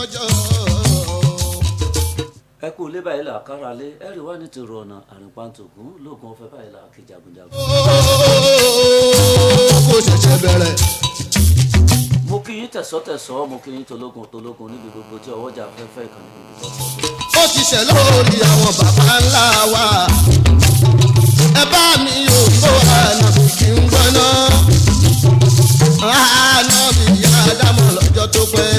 Kọjọ́kọjọ́. Ẹ kú ilé báyìí là kára lé ẹ̀rí wá nítorí ọ̀nà àrùnpàǹtògún lóògùn ọ̀fẹ́ báyìí là kí jagunjagun. Kò ṣẹ̀ṣẹ̀ bẹ̀rẹ̀. Mo kí yín tẹ̀sọ́tẹ̀sọ́, mo kí yín tológun tológun níbi gbogbo tí ọwọ́jà afẹ́fẹ́ ìkànnì níbi tó pọ̀ tó. Ó ti ṣẹ̀ lórí àwọn bàbá ńlá wa. Ẹ bá mi yóò kó àná kí n gbọ́ná. Àná mi yá dámọ̀ lọ́jọ́ tó pẹ́.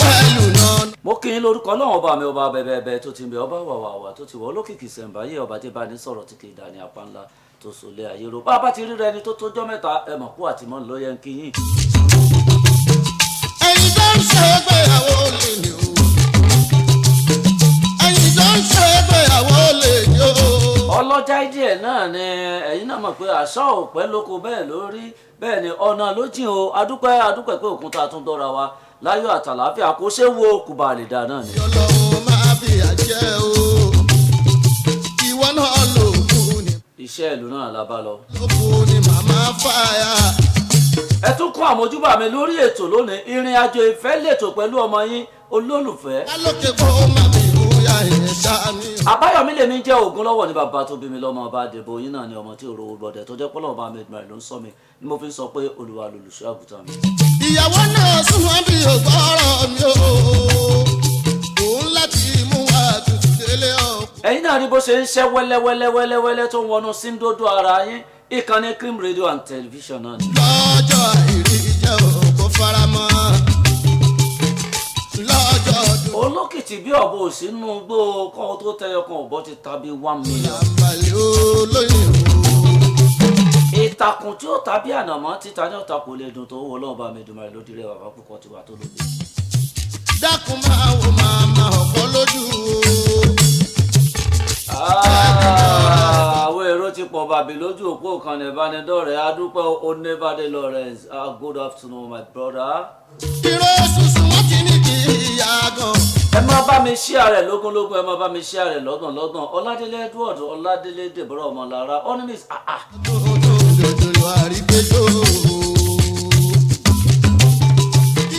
Pẹ̀lú náà. Mo kí yín lórúkọ Ọlọ́run ọba mi, ọba bẹ̀bẹ̀bẹ̀ tó ti ń bẹ, ọba wàwàwà tó ti wọ́, olókìkí sẹ̀ǹbáyé, ọba tí bá ní sọ̀rọ̀ tí kì í dání, apá ńlá tó sọlé ayé ro. Bá a bá ti ríra ẹni tó tójọ́ mẹ́ta, ẹ mọ̀ kú àtìmọ́ ló yẹ ń kí yín. Ẹ̀yin tó ń ṣe ìgbéyàwó lè ní o. Ẹ̀yin tó ń ṣe ìgbéyàwó lè ní o. Ọlọ́jà díẹ̀ náà ni ẹ̀yin náà mọ̀ pé àṣà òpẹ́ lóko bẹ́ẹ̀ lórí bẹ́ẹ̀ ni ọ̀nà ló jìn o. Adúpẹ́, adúpẹ́ pé òkun tá a tún dọ́ra wa láyọ̀ àtàlàáfíà, kó ṣe wo kùbà lè dà náà ni. Ọlọ́run máa fi àjẹ́ o. Ìwọ náà ló kú ni. Iṣẹ́ ìlú náà la bá lọ. Ló kú ni màmá fàyà. Ẹ tún kún àmójúbà mi lórí ètò lónìí. Ìrìn àjò ìfẹ́ lètò pẹ̀lú ọmọ yín olólùfẹ́. Lálókè kó má mi ìwúyà yẹn ṣáá mi. Àbáyọ̀mí lèmi jẹ́. Ògún lọ́wọ́ ní bàbá tó bí mi lọ́mọ, ọba àdìbò yín náà ni, ọmọ tí òrò gbọ̀dẹ̀ tó jẹ́ pọ́lọ́ ọba mi ló ń sọ mi ni mo fi ń sọ pé Olúwa lolùṣọ́ àgùntàn mi. Ìyàwó náà súnmọ́ bí ògbọ́rọ̀ mi o. Òun láti mú wa tutù délé ọkọ. Ẹ̀yin náà rí bó ṣe ń ṣẹ́ wẹ́lẹ́wẹ́lẹ́wẹ́lẹ́ tó ń wọnú síndódó ara yín. Ìkànnì Cream Radio and Television náà ni. Lọ́jọ́ àìrí jẹ́ òkò faramọ́. Lọ́jọ́ ọdún. Olókìtì bí ọ̀bọ òsínú gbó kọ́ tó tẹyọ kan, ọ̀bọ ti ta bí 1 million. Àmàlẹ́ olóyè o. Ìtàkùn tí ó tàbí ànàmọ́ títa ní ọ̀tà kò lè dùn tó wọ lọ́wọ́ bá mi dùn máa lódì rẹ̀ bàbá púpọ̀ tiwa tó lóde. Dákun, máa wo màmá ọ̀pọ̀ lójú o. Àwọn èrò ti pọ̀ bàbí lójú òpó kan ìbánidọ́rẹ̀ẹ́. Adúpẹ́ Oníbàdé Lawrence. Good afternoon, my brother. Ìró ṣùṣù wọ́n ti ní kí ìyá gan. Ẹ máa bá mi share rẹ̀ lógúnlógún, ẹ máa bá mi share rẹ̀ lọ́gbọ̀nlọ́gbọ̀n. Ọládélé Edward, Ọládélé Deborah, Ọmọlára Onimis, ah ah. Tó tó jòjòló àrígbéjò.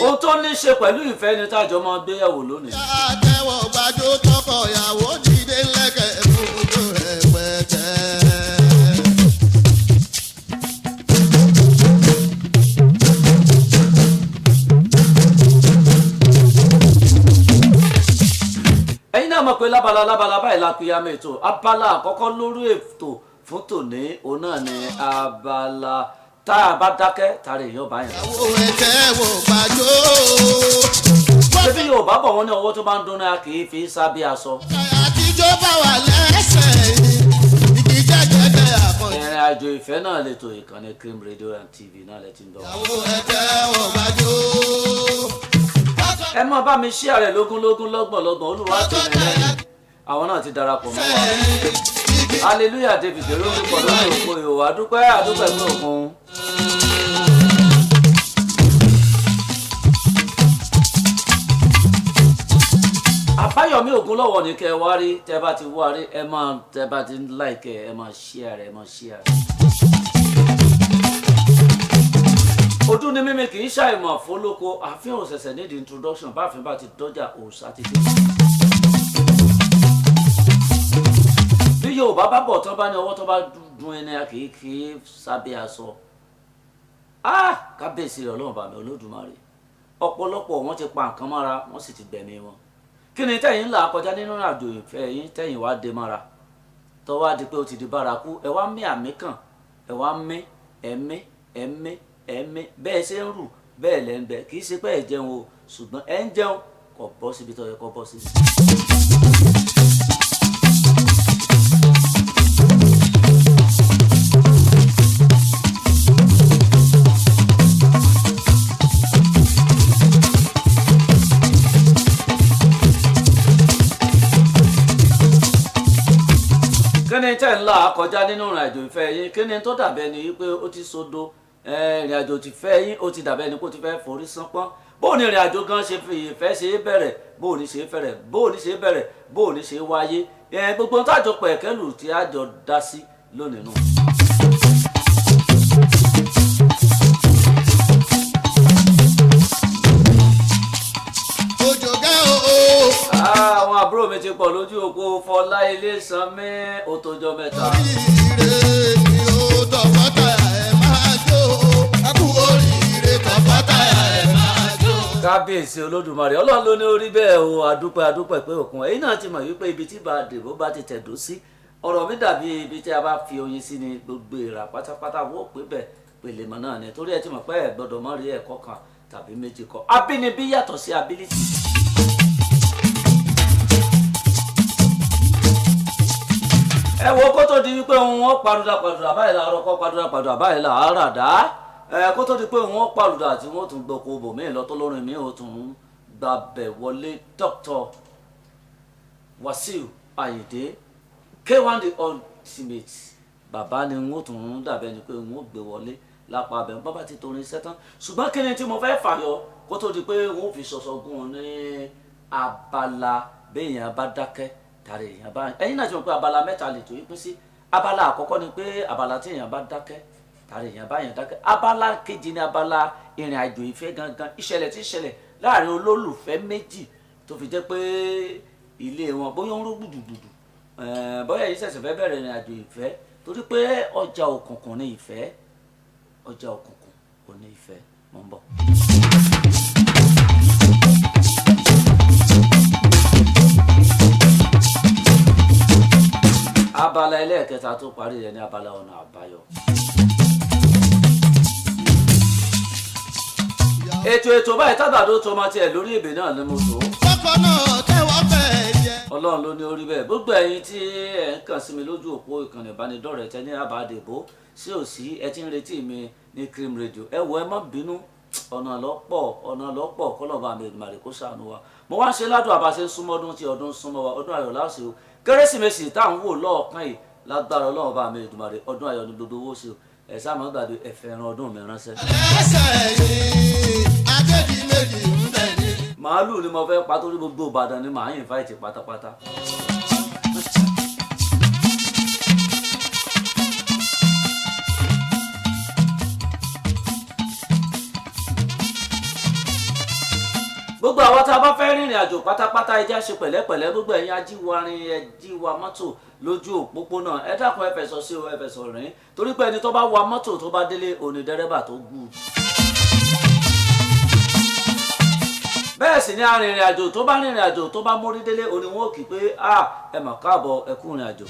Ohun tó ní í ṣe pẹ̀lú ìfẹ́ ni tájọ máa gbéyàwó lónìí. Àtẹ̀wọ̀ gbàjọ tọkọ ìyàwó dìde lẹ́kẹ̀ fún ojú rẹpẹtẹ. Ẹ̀yin náà mọ̀ pé lábala lábala báyìí la pìyàmọ̀ ètò. Abala àkọ́kọ́ lórí ètò fún tòní, òun náà ni abala tá a bá dákẹ́ tàrí èèyàn bá yẹn. Ìyàwó ẹ̀ tẹ́wọ̀ gbàjọ. Ṣébí Yorùbá bọ̀, wọ́n ní ọwọ́ tó bá ń dúnná kì í fi sábẹ́ aṣọ. Àtijọ́ bá wà lẹ́sẹ̀ igi jẹ́jẹ́jẹ́ àkànjì. Ìrìn àjò ìfẹ́ náà lè tó ìkànnì Cream Radio and TV náà lè ti ń bọ̀. Ìyàwó ẹ̀ tẹ́wọ̀ gbàjọ. Ẹ máa bá mi share rẹ̀ lógúnlógún, lọ́gbọ̀nlọ́gbọ̀n. Olúwa tó mi lẹ́yìn, àwọn náà ti darapọ̀ mọ́ wa. Hallelujah David lórí pọ̀ lórí òpó ìhòòhò. Àdúpẹ́, àdúpẹ́ pé òkun. Àbáyọ̀mí Ògúnlọ́wọ̀ ní kẹ́ ẹ wá rí. Tẹ́ bá ti wá rí, ẹ máa tẹ́ bá ti ń like, ẹ máa share, ẹ máa share. Ojú ni mímí kì í ṣàìmọ̀ fólóko, àfihàn òṣẹ̀ṣẹ̀ nídìí introduction. Báfin bá ti dọ́jà, òòṣà ti dé. Bí Yorùbá bá bọ̀ tán, bá ní ọwọ́ tó bá dun ẹni a kì í sábẹ́ aṣọ. Ah, kábíyèsí rẹ̀ Ọlọ́run bá mi Olódùmarè. Ọ̀pọ̀lọpọ̀ wọn ti pa nǹkan mọ́ra, wọ́n sì ti gbẹ̀mí wọn. Kí ni tẹ̀yin là kọjá nínú àjò ìfẹ́ yín tẹ̀yin wá dé mọ́ra tó wá di pé ó ti di bárakú? Ẹ wá mí àmì kàn, ẹ wá mí, ẹ̀mí ẹ̀mí ẹ̀mí, bẹ́ẹ̀ ṣe ń rù bẹ́ẹ̀ lẹ́ ń bẹ. Kì í ṣe pé ẹ̀ jẹun o, ṣùgbọ́n ẹ̀ ń jẹun, kò bọ́ síbi tó yẹ kó bọ́ sí. Kí ni tẹ́ ń là kọjá nínú ìrìn àjò ìfẹ́ yín? Kí ni tó dàbẹ́ ni wípé ó ti sodo ìrìn àjò ti fẹ́ yín, ó ti dàbẹ́ ni kó ti fẹ́ forí sánpọ́n? Bó ní ìrìn àjò gan ṣe fi ìfẹ́ ṣe é bẹ̀rẹ̀? Bó ní ṣe é fẹ̀rẹ̀? Bó ní ṣe é bẹ̀rẹ̀? Bó ní ṣe é wáyé? Gbogbo tájọ pẹ̀kẹ́lù tí a jọ dá sí lónìí nù. ti pọ̀ lójú òpó Fọlá Ilésanmí ó tójọ́ mẹ́ta. Oríire ni ó tọkọtaya ẹ máa jó. Ẹ kú oríire tọkọtaya ẹ máa jó. Kábíyèsí Olódùmarè, Ọlọ́run ló ní orí bẹ́ẹ̀ o. Àdúpẹ́ àdúpẹ́ pé òkun ẹ̀yin náà ti mọ̀ wípé ibi tí bá dèbò bá ti tẹ̀dó sí, ọ̀rọ̀ mi dàbí ibi tí a bá fi oyin sí ni gbogbo ìrà pátápátá wọ́n pé bẹ́ẹ̀ pèlèmọ̀ náà ni, torí ẹ ti mọ̀ pé ẹ gbọ́dọ̀ mọ́ rí ẹ̀kọ́ kan tàbí méjì kọ́. Abínibí yàtọ̀ sí ability. Ẹ wo kó tó di wípé òun ó parúdà parúdà báyìí làárọ̀ kọ́ parúdà parúdà báyìí làárà dá ẹ, kó tó di pé òun ó parúdà tí wọ́n tún gboko bòmíì lọ tó lórin mi ò tún gbàbẹ̀ wọlé. Dr. Wasiu Ayinde K1 the ultimate bàbá ni wọ́n tún dàbẹ́ ni pé wọ́n gbé wọlé lápá abẹ́ bàbá ti torin sẹ́tán. Ṣùgbọ́n kí ni tí mo fẹ́ fàyọ kó tó di pé wọ́n fi ṣọ̀ṣọ̀ gún un ní abala béèyàn bá dákẹ́ tàrí èèyàn bá, ẹ̀yin náà ti mọ̀ pé abala mẹ́ta lè tó yí pín sí. Abala àkọ́kọ́ ni pé abala tí èèyàn bá dákẹ́ tàrí èèyàn bá yàn dákẹ́. Abala kejì ni abala ìrìn àjò ìfẹ́ gangan, ìṣẹ̀lẹ̀ tí ìṣẹ̀lẹ̀ láàrin olólùfẹ́ méjì tó fi jẹ́ pé ilé wọn bóyá ń rú gbùdùgbùdù, bóyá èyí ṣẹ̀ṣẹ̀ fẹ́ bẹ̀rẹ̀ ìrìn àjò ìfẹ́, torí pé ọjà òkùnkùn ni ìfẹ́, ọjà òkùnkùn kò ní ìfẹ́. Mọ̀ ń bọ̀. Abala ẹlẹ́ẹ̀kẹta tó parí rẹ̀ ní abala ọ̀nà àbáyọ. Ètò báyìí tábàdó tó máa tiẹ̀ lórí èbè náà ni mo tó. Kọ́kọ́ náà tẹ́wọ́ fẹ́ yẹ. Ọlọ́run ló ní orí bẹ́ẹ̀. Gbogbo ẹ̀yin tí ẹ̀ ń kàn sí mi lójú òpó ìkànnì ìbánidọ́rẹ̀ẹ́ tẹ́ ní àbádìbò sí òsì, ẹ ti ń retí mi ní Cream Radio. Ẹ wo, ẹ má bínú, ọ̀nà lọ́pọ̀, ọ̀nà lọ́pọ̀, kọ́lọ́ba àmì Èdùmàrè kó ṣàánú wa. Mo wá ń ṣe ládùn àbáṣe ń súnmọ́ ọdún tí ọdún ń súnmọ́ wa, ọdún ayọ̀ láṣẹ o. Kérésìmesì tá à ń wò lọ́ọ̀kan yìí, lágbára Ọlọ́run bá àmì Èdùmàrè, ọdún ayọ̀ ní gbogbo owó ṣe o. Ẹ sáà má gbàgbé ẹ̀fẹ̀ ẹran ọdún mi ránṣẹ́. Ẹsẹ̀ yìí adédi méjì ń bẹ̀ ní. Màálù ni mo fẹ́ pa torí gbogbo Ìbàdàn ni màá invite pátápátá. Gbogbo àwọn tá a bá fẹ́ rìnrìn àjò pátápátá, ẹ jẹ́ á ṣe pẹ̀lẹ́pẹ̀lẹ́. Gbogbo ẹ̀yin ajíwarin, ẹjíwa mọ́tò lójú òpópónà, ẹ dákun, ẹ fẹ̀sọ̀ sí o, ẹ fẹ̀sọ̀ rìn, torí pé ẹni tó bá wa mọ́tò tó bá délé òní dẹ́rẹ́bà tó gùn. Bẹ́ẹ̀ sì ni arìnrìn àjò tó bá rìnrìn àjò tó bá mórí délé òní wọn ò kí pé a ẹ mà káàbọ̀, ẹ kú ìrìn àjò.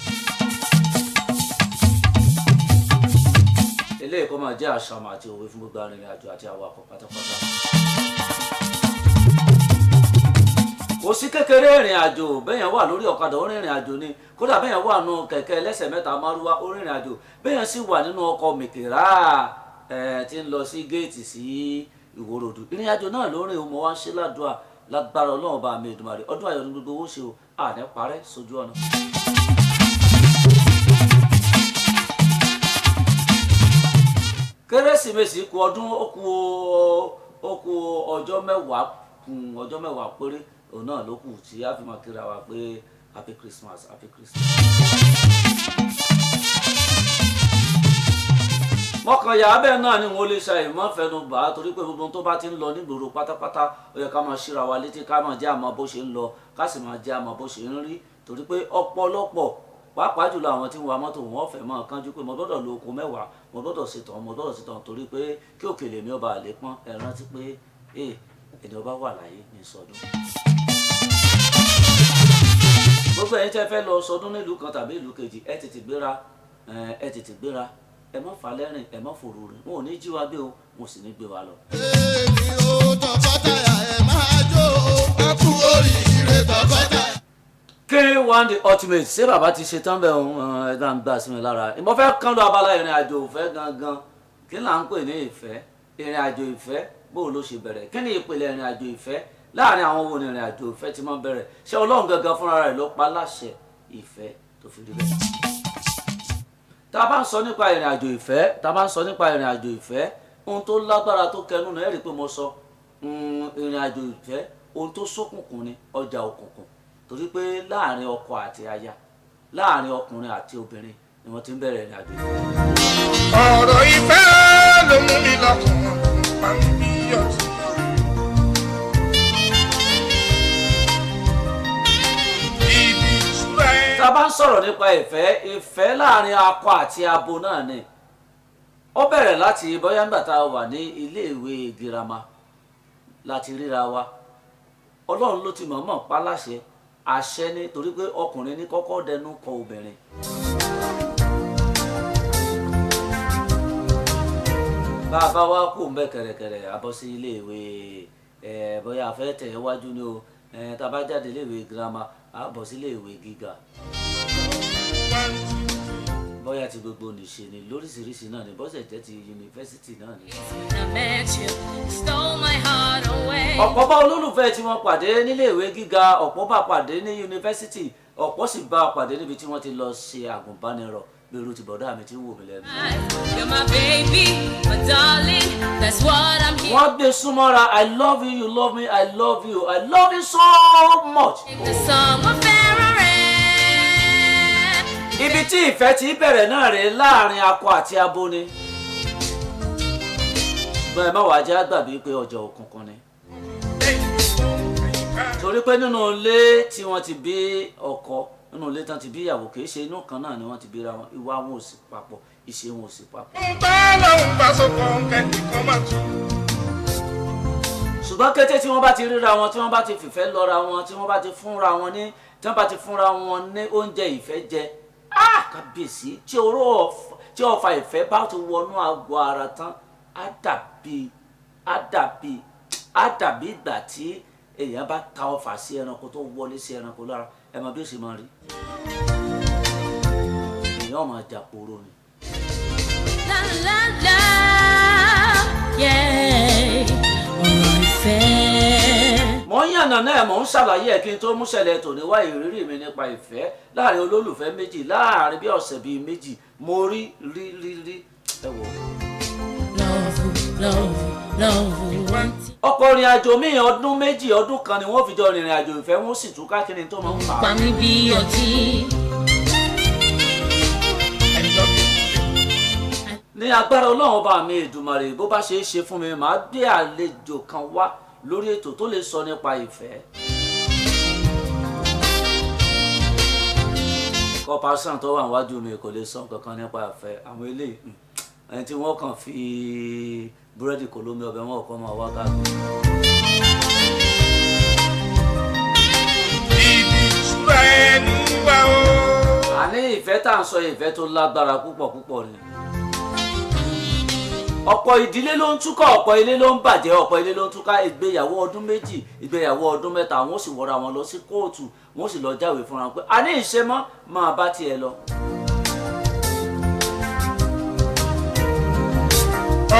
Eléyìí kó máa jẹ́ àṣàmọ̀ àti òwe fún gbogbo arìnrìn àjò àti awakọ̀ pátápátá. Kò sí kékeré ìrìn àjò. Bẹ́yẹn wà lórí ọ̀kadà, ó rìnrìn àjò ni. Kódà bẹ́yẹn wà nù kẹ̀kẹ́ ẹlẹ́sẹ̀ mẹ́ta márúwá, ó rìnrìn àjò. Bẹ́yẹn sì wà nínú ọkọ̀ mìkìrà ẹ̀ tí ń lọ sí géètì sí ìwòròdú, ìrìn àjò náà ló rìn o. Mo wá ń ṣe ládùúà lágbára Ọlọ́run bá mi Èdùmàrè, ọdún ayọ̀ ní gbogbo owó ṣe o, àní parẹ́ sójú ọ̀nà. Kérésìmesì kù ọdún, ó kù ọjọ́ 10 kù ọjọ́ 10 péré òun náà ló kù tí a fi máa kíra wa pé happy Christmas, happy Christmas. Mọ̀kànyà abẹ́ náà ni wọ́n lè ṣe àìmọ́ fẹnu bà á, torí pé gbogbo ohun tó bá ti ń lọ nígboro pátápátá, ó yẹ ká máa ṣíra wa létí, ká máa jẹ́ àmọ́ bó ṣe ń lọ, ká sì máa jẹ́ àmọ́ bó ṣe ń rí, torí pé ọ̀pọ̀lọpọ̀, pàápàá jùlọ àwọn tí ń wa mọ́tò, wọn fẹ́ máa kánjú pé mo gbọ́dọ̀ lo oko 10, mo gbọ́dọ̀ ṣetán, mo gbọ́dọ̀ ṣetán, torí pé kí òkèlè mi ọba àlè pọ́n. Ẹ rántí pé ẹni ọba wà láyé ní sọdún. Gbogbo ẹ̀yin tẹ́ fẹ́ lọ sọdún nílùú kan tàbí ìlú kejì, ẹ tètè gbéra, ẹ tètè gbéra, ẹ má fà lẹ́rìn, ẹ má fòrò rìn. Wọn ò ní jí wa gbé o, wọn ò sì ní gbé wa lọ. Èmi ò tọkọtaya ẹ máa jó o. Ẹ kú oríire tọkọtaya. K1 the ultimate, ṣé bàbá ti ṣe tán bẹ́ẹ̀? Òun ẹ dá ń gbà sí mi lára. Mo fẹ́ kán lọ abala ìrìn àjò ìfẹ́ gangan. Kí là ń pè ní ìfẹ́? Ìrìn àjò ìfẹ́, bóò ló ṣe bẹ̀rẹ̀? Kí ni ìpìlẹ̀ ìrìn àjò ìfẹ́? Láàrin àwọn wo ni ìrìn àjò ìfẹ́ ti máa ń bẹ̀rẹ̀? Ṣé Ọlọ́run gangan fúnra rẹ̀ ló pa láṣẹ ìfẹ́ tó fi rí bẹ́ẹ̀? Tá a bá ń sọ nípa ìrìn àjò ìfẹ́, tá a bá ń sọ nípa ìrìn àjò ìfẹ́, ohun tó lágbára tó kẹnu náà, ẹ rí i pé mo sọ ìrìn àjò ìfẹ́, ohun tó ṣókùnkùn ni, ọjà òkùnkùn, torí pé láàrin ọkọ àti aya, láàrin ọkùnrin àti obìnrin ni wọ́n ti ń bẹ̀rẹ̀ ìrìn àjò ìfẹ́. Ọ̀rọ̀ ìfẹ́ ló mú mi lọ́kàn pa mí bí ọtí. ń sọ̀rọ̀ nípa ìfẹ́, ìfẹ́ láàrin akọ àti abo náà ni. Ó bẹ̀rẹ̀ láti bóyá nígbà tá a wà ní iléèwé girama láti ríra wa. Ọlọ́run ló ti mọ̀ọ́mọ̀ pa láṣẹ, àṣẹ ni, torí pé ọkùnrin ní kọ́kọ́ dẹnu kọ obìnrin. Bá a bá wá kú mbẹ kẹ̀rẹ̀kẹ̀rẹ̀, a bọ́ sí iléèwé ẹ̀, bóyá a fẹ́ tẹ̀ wájú ni o ẹ̀, tá a bá jáde iléèwé girama, a bọ́ sí iléèwé gíga, bóyá ti gbogbo nìṣe ni, lóríṣiríṣi náà ni, bọ́sẹ̀ jẹ́ ti yunifásitì náà ni. I met you, stole my heart away. Ọ̀pọ̀ bá olólùfẹ́ tí wọ́n pàdé níléèwé gíga, ọ̀pọ̀ bá pàdé ní yunifásitì, ọ̀pọ̀ sì bá pàdé níbi tí wọ́n ti lọ ṣe àgùnbánirọ̀, bí irú ti bọ̀dá mi tí ń wò mí lẹ́nu. You're my baby, my darling, that's what I'm here. Wọ́n gbé súnmọ́ra, "I love you, you love me, I love you, I love you so much." The song of Ferrari. Ibi tí ìfẹ́ ti bẹ̀rẹ̀ náà rèé láàrin akọ àti abo ni. Ṣùgbọ́n ẹ má wàá jẹ́ àgbàgbé pé ọjọ́ òkùnkùn ni, torí pé nínú ilé tí wọ́n ti bí ọkọ, nínú ilé tí wọ́n ti bí ìyàwó, kì í ṣe inú kan náà ni wọ́n ti bíra wọn. Ìwà wọn ò sì papọ̀, ìṣe wọn ò sì papọ̀. Ń bá lọ́hùn bá sọ̀kọ̀ kẹ́nìkan máa tù. Ṣùgbọ́n kété tí wọ́n bá ti ríra wọn, tí wọ́n bá ti fìfẹ́ lọ́ra wọn, tí wọ́n bá ti fúnra wọn ní oúnjẹ ìfẹ́ jẹ, ah, kábíyèsí, tí ọfà ìfẹ́ bá ti wọnú àgọ́ ara tán, á dàbí ìgbà tí èèyàn bá ta ọfà sí ẹranko tó wọlé sí ẹranko lára. Ẹ mọ bí ó ṣe máa rí, èèyàn máa jà poro ni. La la la, yeah. Ọ̀rọ̀ ìfẹ́. Mò ń yànnà náà, mò ń ṣàlàyé ẹ̀ kí n tó mú ṣẹlẹ̀ tòní wá, ìrírí mi nípa ìfẹ́ láàrin olólùfẹ́ méjì láàrin bí ọ̀sẹ̀ bíi 2. Mo rí rí rí rí, ẹ wò. Love, love, love. Ọ̀pọ̀ ìrìn àjò míì, ọdún 2, ọdún 1 ni wọ́n fi jọ rìnrìn àjò ìfẹ́, wọ́n sì túká. Kí ni tó máa ń fà á? Pa mí bí ọtí. I love you. Ní agbára Ọlọ́run ọba mi Èdùmàrè, bó bá ṣe é ṣe fún mi, màá gbé àlejò kan wá lórí ètò tó lè sọ nípa ìfẹ́. Kọ́pásán tó wà níwájú mi kò lè sọ kankan nípa ìfẹ́. Àwọn eléyìí, ẹni tí wọ́n kàn fi búrẹ́dì kò lómi ọbẹ̀, wọn kọ́ máa wá káàkiri. Ibi ìṣúra ẹni wá o. Àní ìfẹ́ tá à ń sọ, ìfẹ́ tó lágbára púpọ̀ púpọ̀ ni. Ọ̀pọ̀ ìdílé ló ń túká, ọ̀pọ̀ ilé ló ń bàjẹ́, ọ̀pọ̀ ilé ló ń túká. Ìgbéyàwó ọdún 2, ìgbéyàwó ọdún 3, wọ́n sì wọra wọn lọ sí kóòtù, wọ́n sì lọ jáwèé fúnra wọn pé àní ìṣe mọ́, máa bá tiẹ̀ lọ.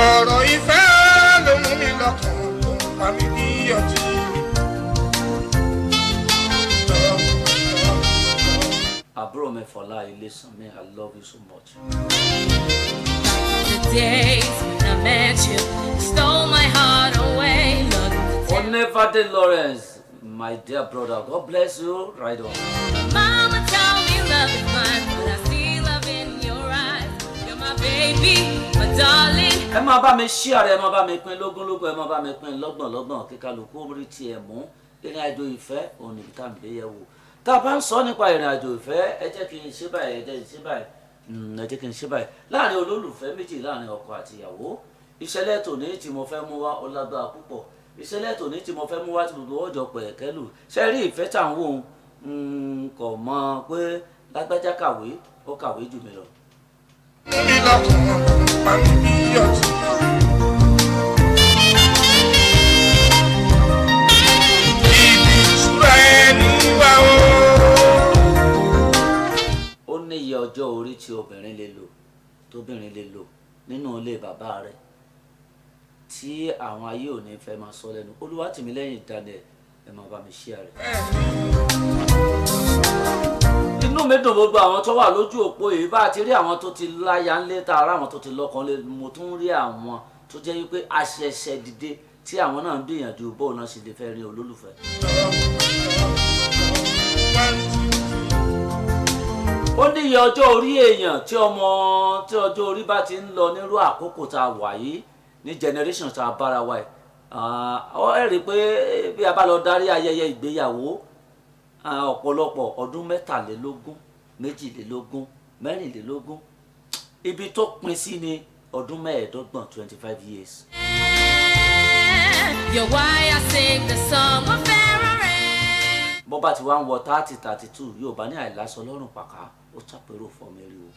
Ọ̀rọ̀ ìfẹ́ ló mú mi lọ́kàn tó ń pa mí bí ọtí. Love, love, love. Àbúrò mi Fọlá Ilésànmí, I love you so much. The days when I met you, stole my heart away. Look, Onefade Lawrence, my dear brother, God bless you, right on. Mama told me love is blind, but I see love in your eyes. You're my baby, my darling. Ẹ máa bá mi share, ẹ máa bá mi pín lógúnlógún, ẹ máa bá mi pín lọ́gbọ̀nlọ́gbọ̀n, kí kálukú rí tiẹ̀ mú. Ìrìn àjò ìfẹ́ òun níbi tá à ń gbé yẹ̀ wò. Tá a bá ń sọ nípa ìrìn àjò ìfẹ́, ẹ jẹ́ kí n ṣe báyìí, ẹ jẹ́ kí n ṣe báyìí, ẹ jẹ́ kí n ṣe báyìí. Láàrin olólùfẹ́ méjì, láàrin ọkọ àti ìyàwó, ìṣẹ̀lẹ̀ tòní tí mo fẹ́ mú wá, ó lágbára púpọ̀. Ìṣẹ̀lẹ̀ tòní tí mo fẹ́ mú wá, tí gbogbo ọjọ́ pẹ̀kẹ́lù ṣe rí, ìfẹ́ tá à ń wò ó, kò mọ̀ pé lágbájá kàwé, ó kàwé jù mí lọ. Mú mi lọ́kàn tó ń pa mí bí ọtí. Ibi ìṣúra ẹni wá o. Ó ní iye ọjọ́ orí tí obìnrin lè lò, tóbìnrin lè lò nínú ilé bàbá rẹ̀, tí àwọn ayé ò ní fẹ́ máa sọ lẹ́nu. Olúwatìmílẹ́yìn Daniel, ẹ máa bá mi share rẹ̀. Inú mi dùn, gbogbo àwọn tó wà lójú òpó yìí, bá a ti rí àwọn tó ti láya ńlé, tá a rá àwọn tó ti lọ́kọ ńlé, mo tún rí àwọn tó jẹ́ wípé àṣẹ̀ṣẹ̀ dìde, tí àwọn náà ń gbìyànjú bóun náà sì lè fẹ́ rí olólùfẹ́. One, two, Ó ní iye ọjọ́ orí èèyàn tí ọmọ tí ọjọ́ orí bá ti ń lọ nírú àkókò tá a wà yìí, ní generation tá a bára wa yìí. Ọ ẹ rí i pé bí a bá lọ darí ayẹyẹ ìgbéyàwó, ọ̀pọ̀lọpọ̀ ọdún 23. 22, 24, ibi tó pin sí ni ọdún 25, 25 years. You're why I sing the song of Ferrari. Bó bá ti wá ń wọ 30, 32, yóò bá ní àìlásọ lọ́rùn pàká, ó tàpérò fọmọ eré o.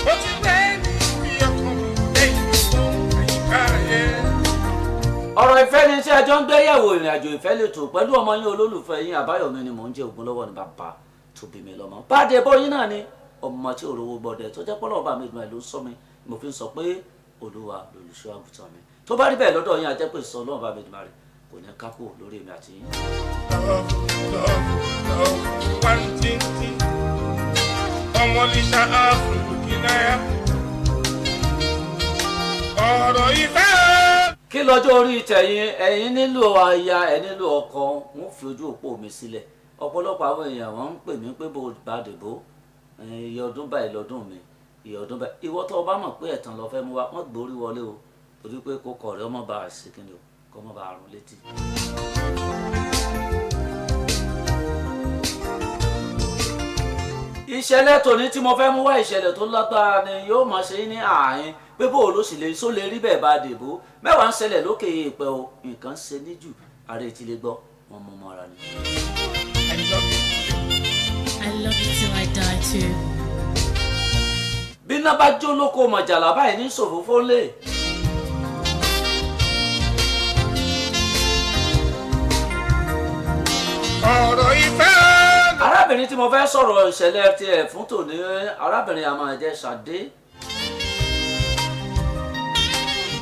Ó ti pẹ́ níbi ọkàn mi lẹ́yìn àyíká ayé. Ọ̀rọ̀ ìfẹ́ ni tí ẹjọ́ ń gbé yẹ̀wò, ìrìn àjò ìfẹ́ lè tò pẹ̀lú ọmọ yín olólùfẹ́ yín Àbáyọ̀mí ni mò ń jẹ́. Ògúnlọ́wọ́ ni bàbá tó bí mi lọ́mọ. Báde bóyin náà ni ọmọ tí òrówó gbọdẹ tó jẹ́ pọ́lọ́ ọba mi ìgbìmọ̀ ló sọ mi, mo fi ń sọ pé Olúwa lolùṣọ́ àgùntàn mi. Tó bá rí bẹ́ẹ̀ lọ́dọ̀ yín, ajẹ́ pé sọ Ọlọ́run bá mi ìgbìmọ̀ rẹ̀ kò ní kákò lórí èmi àti yín. Love, love, love, one thing, thing. Ọmọlíṣà Áfíríkì. Ọ̀rọ̀ ìfẹ́. Kí lọ́jọ́ orí tẹ̀yìn? Ẹ̀yin nílò aya, ẹ̀ nílò ọkọ. Wọ́n fi ojú òpó mi sílẹ̀. Ọ̀pọ̀lọpọ̀ àwọn èèyàn wọ́n ń pè mí pé bó bá dìbò, iye ọdún báyìí lọ́dún mi, iye ọdún báyìí. Ìwọ tó o bá mọ̀ pé ẹ̀tàn lọ fẹ́ mú wa, wọ́n gbórí wọlé o, torí pé kó kọ̀ rẹ́ ọmọ bá a ṣe kí ni o, kọ́ mọ́ bá a rún létí. Ìṣẹ̀lẹ̀ tòní tí mo fẹ́ mú wá, ìṣẹ̀lẹ̀ tó lágbára ni. Yóò máa ṣe ní ààyè pé bó o ló sì lè só lè rí bẹ́ẹ̀ bá dìbò mẹ́wàá ń ṣẹlẹ̀ lókè èèpẹ̀ o. Nǹkan ṣe níjù ààrẹ ti lè gbọ́ wọn mú mọ́ra ni. I love you. I love you till I die too. Bí iná bá jó lóko mọ̀jàlá báyìí ní ṣòfófó lè. Ọ̀rọ̀ ìfẹ́. Arábìnrin tí mo fẹ́ sọ̀rọ̀ ìṣẹ̀lẹ̀ tiẹ̀ fún tòní, arábìnrin a máa jẹ́ Ṣadé.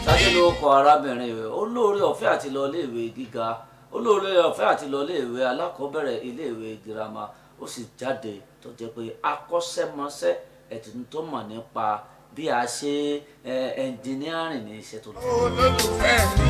Ṣadé ló kọ arábìnrin rẹ̀. Ó lóore ọ̀fẹ́ àti lọ iléèwé gíga, ó lóore ọ̀fẹ́ àti lọ iléèwé alákọ̀ọ́bẹ̀rẹ̀, iléèwé girama, ó sì jáde tó jẹ́ pé akọ́ṣẹ́mọṣẹ́ ẹ̀tún tó mọ̀ nípa bí a ṣe engineering ní iṣẹ́ tó lọ. Olólùfẹ́ mi.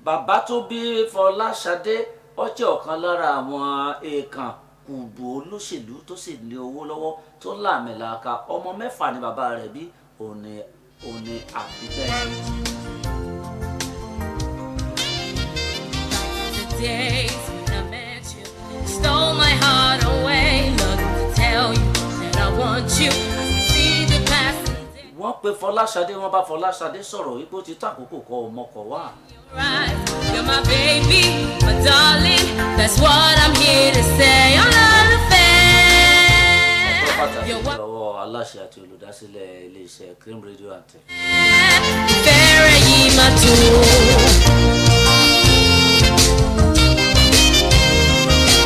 Bàbá tó bí Fọláṣadé, ó jẹ́ ọ̀kan lára àwọn èèkàn kùbù olóṣèlú tó sì ní owó lọ́wọ́ tó láàmìlàaka. Ọmọ mẹ́fà ni bàbá rẹ̀ bí, òní àbíbẹ́. The days when I met you, stole my heart away. Love to tell you that I want you. I can see the passing day. Wọ́n pe Fọláṣadé, wọ́n bá Fọláṣadé sọ̀rọ̀ wípé ó ti tó àkókò kọ ọmọkọ̀ wá. Your eyes, you're my baby, my darling. That's what I'm here to say. I'm love Ọpẹ́ affair. pàtàkì You're what lọ́wọ́ aláṣẹ àti olùdásílẹ̀ iléeṣẹ́ Cream Radio and Television. Fẹ́rẹ̀ yìí máa tó.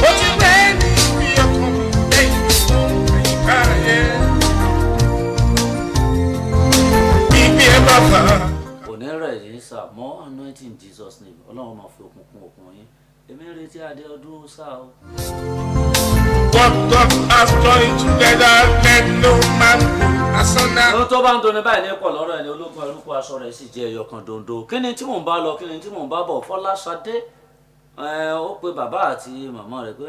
Ó ti pẹ́ níbi ọkàn mi lẹ́yìn àyíká ayé. Bíbí ẹ bá fà á. Kò ní rẹ̀ yín sà. More anointing in Jesus' name. Ọlọ́run máa fi okun kún okun yín. Èmi ń retí adé ọdún sáà o. What God has joined together, let no man put asunder. Ohun tó bá ń dunni báyìí ní pọ̀ lọ́rọ̀ ẹni. Ológun ẹrúkọ aṣọ rẹ̀ sì jẹ́ ẹyọ kan dondo. Kí ni tí mò ń bá lọ? Kí ni tí mò ń bá bọ̀? Fọláṣadé ó pe bàbá àti màmá rẹ̀ pé,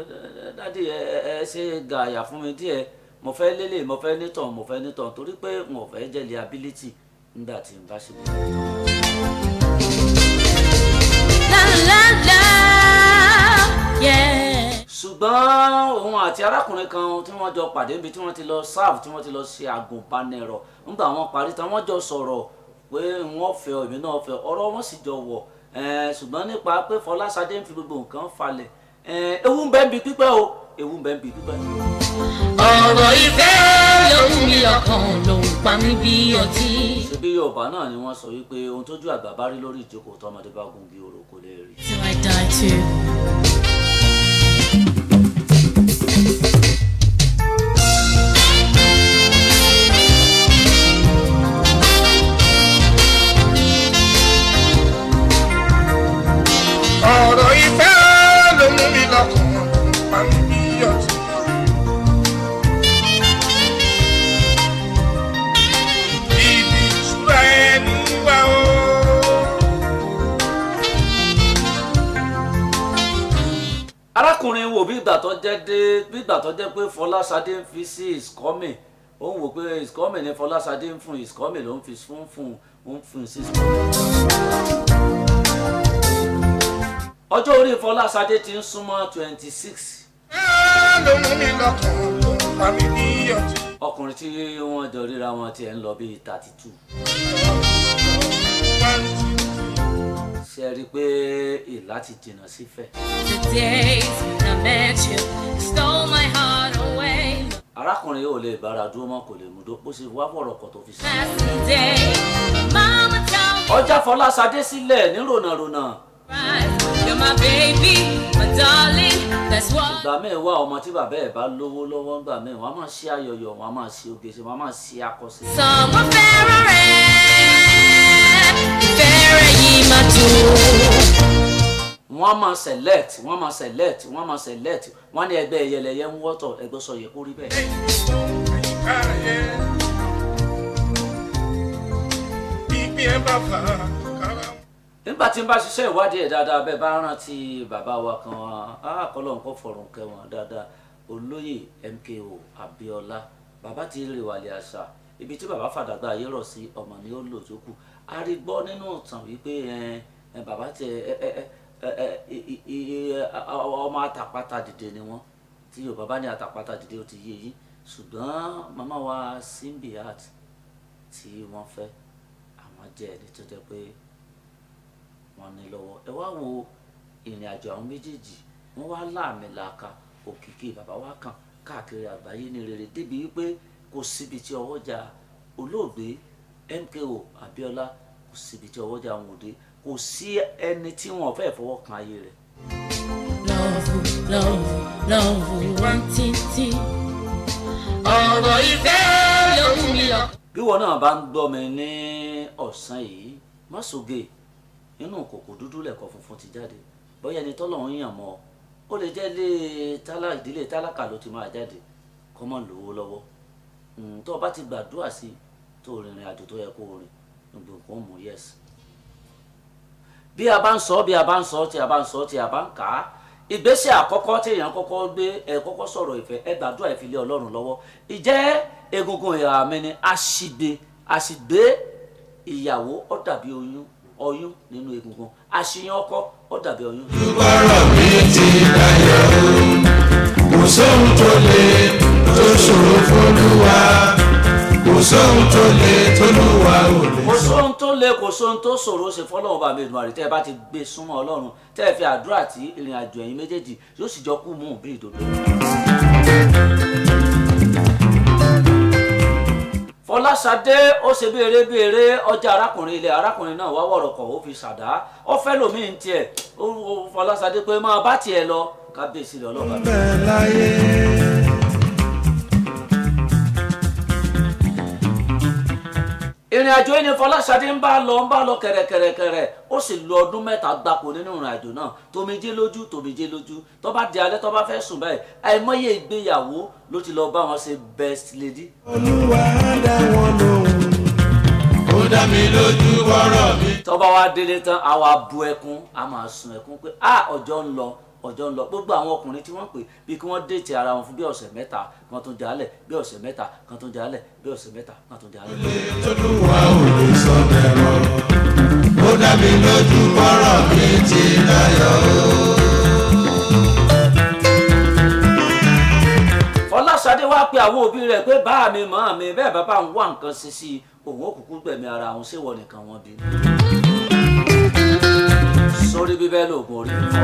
"Daddy, ẹ ẹ ṣe gààyà fún mi díẹ̀. Mo fẹ́ lélẹ̀, mo fẹ́ nítàn, mo fẹ́ nítàn, torí pé n ò fẹ́ jẹ́ liability nígbà tí n bá ṣe gbé." La la la, yeah. Ṣùgbọ́n òun àti arákùnrin kan tí wọ́n jọ pàdé níbi tí wọ́n ti lọ serve, tí wọ́n ti lọ ṣe àgùnbánirọ̀, nígbà wọ́n parí tán, wọ́n jọ sọ̀rọ̀ pé wọ́n fẹ́ ọ, èmi náà fẹ́ ọ. Ọ̀rọ̀ wọn sì jọ wọ̀. Ṣùgbọ́n nípa pé Fọláṣadé ń fi gbogbo nǹkan falẹ̀, ewu ń bẹ ń bi pípẹ́ o, ewu ń bẹ ń bi pípẹ́. Ọ̀rọ̀ ìfẹ́ ló mú mi lọ́kàn, ló ń pa mí bí ọtí. Ṣebí Yorùbá náà ni wọ́n sọ wípé ohun tójú àgbà bá rí lórí ìjókòó, tọmọdé bá gun bí oró kò lè rí. Till I die too. Ọ̀rọ̀ ìfẹ́ ló mú mi lọ́kàn, pa mí bí ọtí. Ibi ìṣúra ẹni wá o. Arákùnrin wo bí ìgbà tó jẹ́ dé, bí ìgbà tó jẹ́ pé Fọláṣadé ń fi sí is coming, ó ń wò pé is coming ni Fọláṣadé ń fún, is coming ló ń fi fún, ó ń fún sí is coming. Ọjọ́ orí Fọláṣadé ti ń súnmọ́ 26. Ló mú mi lọ́kàn ló ń pa mí ní ọtí. Ọkùnrin tí wọ́n jọ ríra wọn tiẹ̀ ń lọ bíi 32. Ṣe rí i pé ìlà ti jìnnà sífẹ̀. The days when I met you stole my heart away. Arákùnrin yóò lè bára dúró mọ́, kò lè mú dó bó ṣe wá fọ̀rọ̀ kọ̀ tó fi sí. Passing day, mama told me Ọjà Fọláṣadé sílẹ̀ ní rònàrònà. right. You're my baby, my darling. That's what. Ìgbà míì wá ọmọ tí bàbá ẹ̀ bá lówó lọ́wọ́, ńgbà míì wọ́n á máa ṣe ayọyọ, wọ́n á máa ṣe oge ṣe, wọ́n á máa ṣe akọ́ṣe. Sọmọ fẹ́ràn rẹ̀, ìfẹ́ rẹ̀ yìí máa dùn. Wọ́n á máa select, wọ́n á máa select, wọ́n á máa select. Wọ́n á ní ẹgbẹ́ ẹyẹlẹyẹ ń wọ́tọ̀, ẹgbẹ́ sọ yẹ kó rí bẹ́ẹ̀. Àyíká ayé. Bíbí ẹ bá fà á kára. Nígbà tí n bá ṣiṣẹ́ ìwádìí ẹ̀ dáadáa, bẹ́ẹ̀ bá rántí bàbá wa kan, àkọlọ́ nǹkan fọ̀rùn kẹwọn dáadáa, olóyè MKO Abíọ́lá. Bàbá ti rí wàlẹ̀ àṣà ibi tí bàbá fàdàgbà ayé rọ̀ sí, ọmọ ni ó lò tó kù. A rí gbọ́ nínú ìtàn wípé ẹ ẹ bàbá tẹ ẹ ẹ ẹ ẹ ẹ ọmọ àtàpátá dìde ni wọ́n. Tí Yorùbá bá ní àtàpátá dìde, ó ti yé yín. Ṣùgbọ́n màmá wa Simbiat tí wọ́n fẹ́, àwọn jẹ́ ẹni tó jẹ́ pé wọ́n ní lọ́wọ́. Ẹ wá wo ìrìn àjò àwọn méjèèjì, wọ́n wá láàmìlàaka, òkìkí bàbá wa kàn káàkiri àgbáyé ní rere débi wípé kò síbi tí ọwọ́jà olóògbé MKO Abíọ́lá, kò síbi tí ọwọ́jà wọn ò dé, kò sí ẹni tí wọn ò fẹ́ fọwọ́ kan ayé rẹ̀. Love, love, love, one títí. Ọ̀rọ̀ ìfẹ́ ló mú mi lọ. Bí wọn náà bá ń gbọ́ mi ní ọ̀sán yìí, má sòge nínú kòkò dúdú lẹ̀kọ́ funfun ti jáde. Bóyá ẹni tọ́lọ̀ ń yàn mọ́ ọ, ó lè jẹ́ ilé tálá, ìdílé tálákà ló ti máa jáde, kọ́ mọ́ lówó lọ́wọ́. Tó o bá ti gbàdúrà sí i, tó o rìnrìn àjò tó yẹ kó o rìn, gbogbo nǹkan ó mú yes. Bí a bá ń sọ, bí a bá ń sọ, tí a bá ń sọ, tí a bá ń kà á, ìgbésẹ̀ àkọ́kọ́ tí èèyàn kọ́kọ́ gbé, ẹ kọ́kọ́ sọ̀rọ̀ ìfẹ́, ẹ gbàdúrà, ẹ fi lé Ọlọ́run lọ́wọ́. Ìjẹ́ egungun ìhà mi ni àṣìgbè, àṣìgbé ìyàwó, ó dàbí oyún, oyún nínú egungun. Àṣìyàn ọkọ, ó dàbí oyún. Bọ́rọ̀ mi ti dayọ̀ o, kò sóhun tó le tó ṣòro f'Olúwa, kò sóhun tó le t'Olúwa ò lè Kò sọ. sóhun tó le, kò sóhun tó ṣòro ṣe fọlọ́run bá mi Èdùmàrè. Tẹ́ ẹ bá ti gbé súnmọ́ Ọlọ́run, tẹ́ ẹ fi àdúrà tí ìrìn àjò ẹ̀yin méjèèjì yóò sì jọ kú mú bí ìdodo. Fọláṣadé ó ṣe bí eré bí eré, ọjà arákùnrin ilẹ̀, arákùnrin náà wá wọ̀rọ̀kọ̀, ó fi ṣàdá, ó fẹ́ lòmíì ń tiẹ̀. Ó Fọláṣadé pé máa bá tiẹ̀ lọ, kábíyèsí rẹ̀ ọlọ́ba. Bẹ́ẹ̀ láyé. Ìrìn àjò yìí ni Fọláṣadé ń bá lọ, ń bá lọ kẹ̀rẹ̀kẹ̀rẹ̀kẹ̀rẹ̀. Ó sì lo ọdún 3 gbáko nínú ìrìn àjò náà, tomijé lójú, tomijé lójú. Tó bá di alẹ́, tó bá fẹ́ sùn báyìí, àìmọye ìgbéyàwó ló ti lọ bá wọn ṣe best lady. Olúwa dá wọn lóhùn. Ó dá mi lójú bọ́rọ̀ mi. Tó bá wá délé tán, a wá bu ẹkún, a máa sun ẹkún pé a ọjọ́ ń lọ, ọjọ́ ń lọ. Gbogbo àwọn ọkùnrin tí wọ́n pè, bí kí wọ́n date ara wọn fún bí ọ̀sẹ̀ 3 kan tó jálẹ̀, bí ọ̀sẹ̀ 3 kan tó jálẹ̀, bí ọ̀sẹ̀ 3 kan tó jálẹ̀. T'Olúwa ò lè sọ dẹ̀rọ̀. Ó dá mi lójú bọ́rọ̀ mi ti dayọ̀ o. Fọláṣadé wá pe àwọn òbí rẹ̀ pé bá mi mọ́ mi bẹ́ẹ̀, bàbá ń wá nǹkan ṣe sí i, òun òkùnkùn gbẹ̀mí ara òun, ṣèwọ nìkan wọn bí. Sórí bíbẹ́ lóògùn orí fífọ́.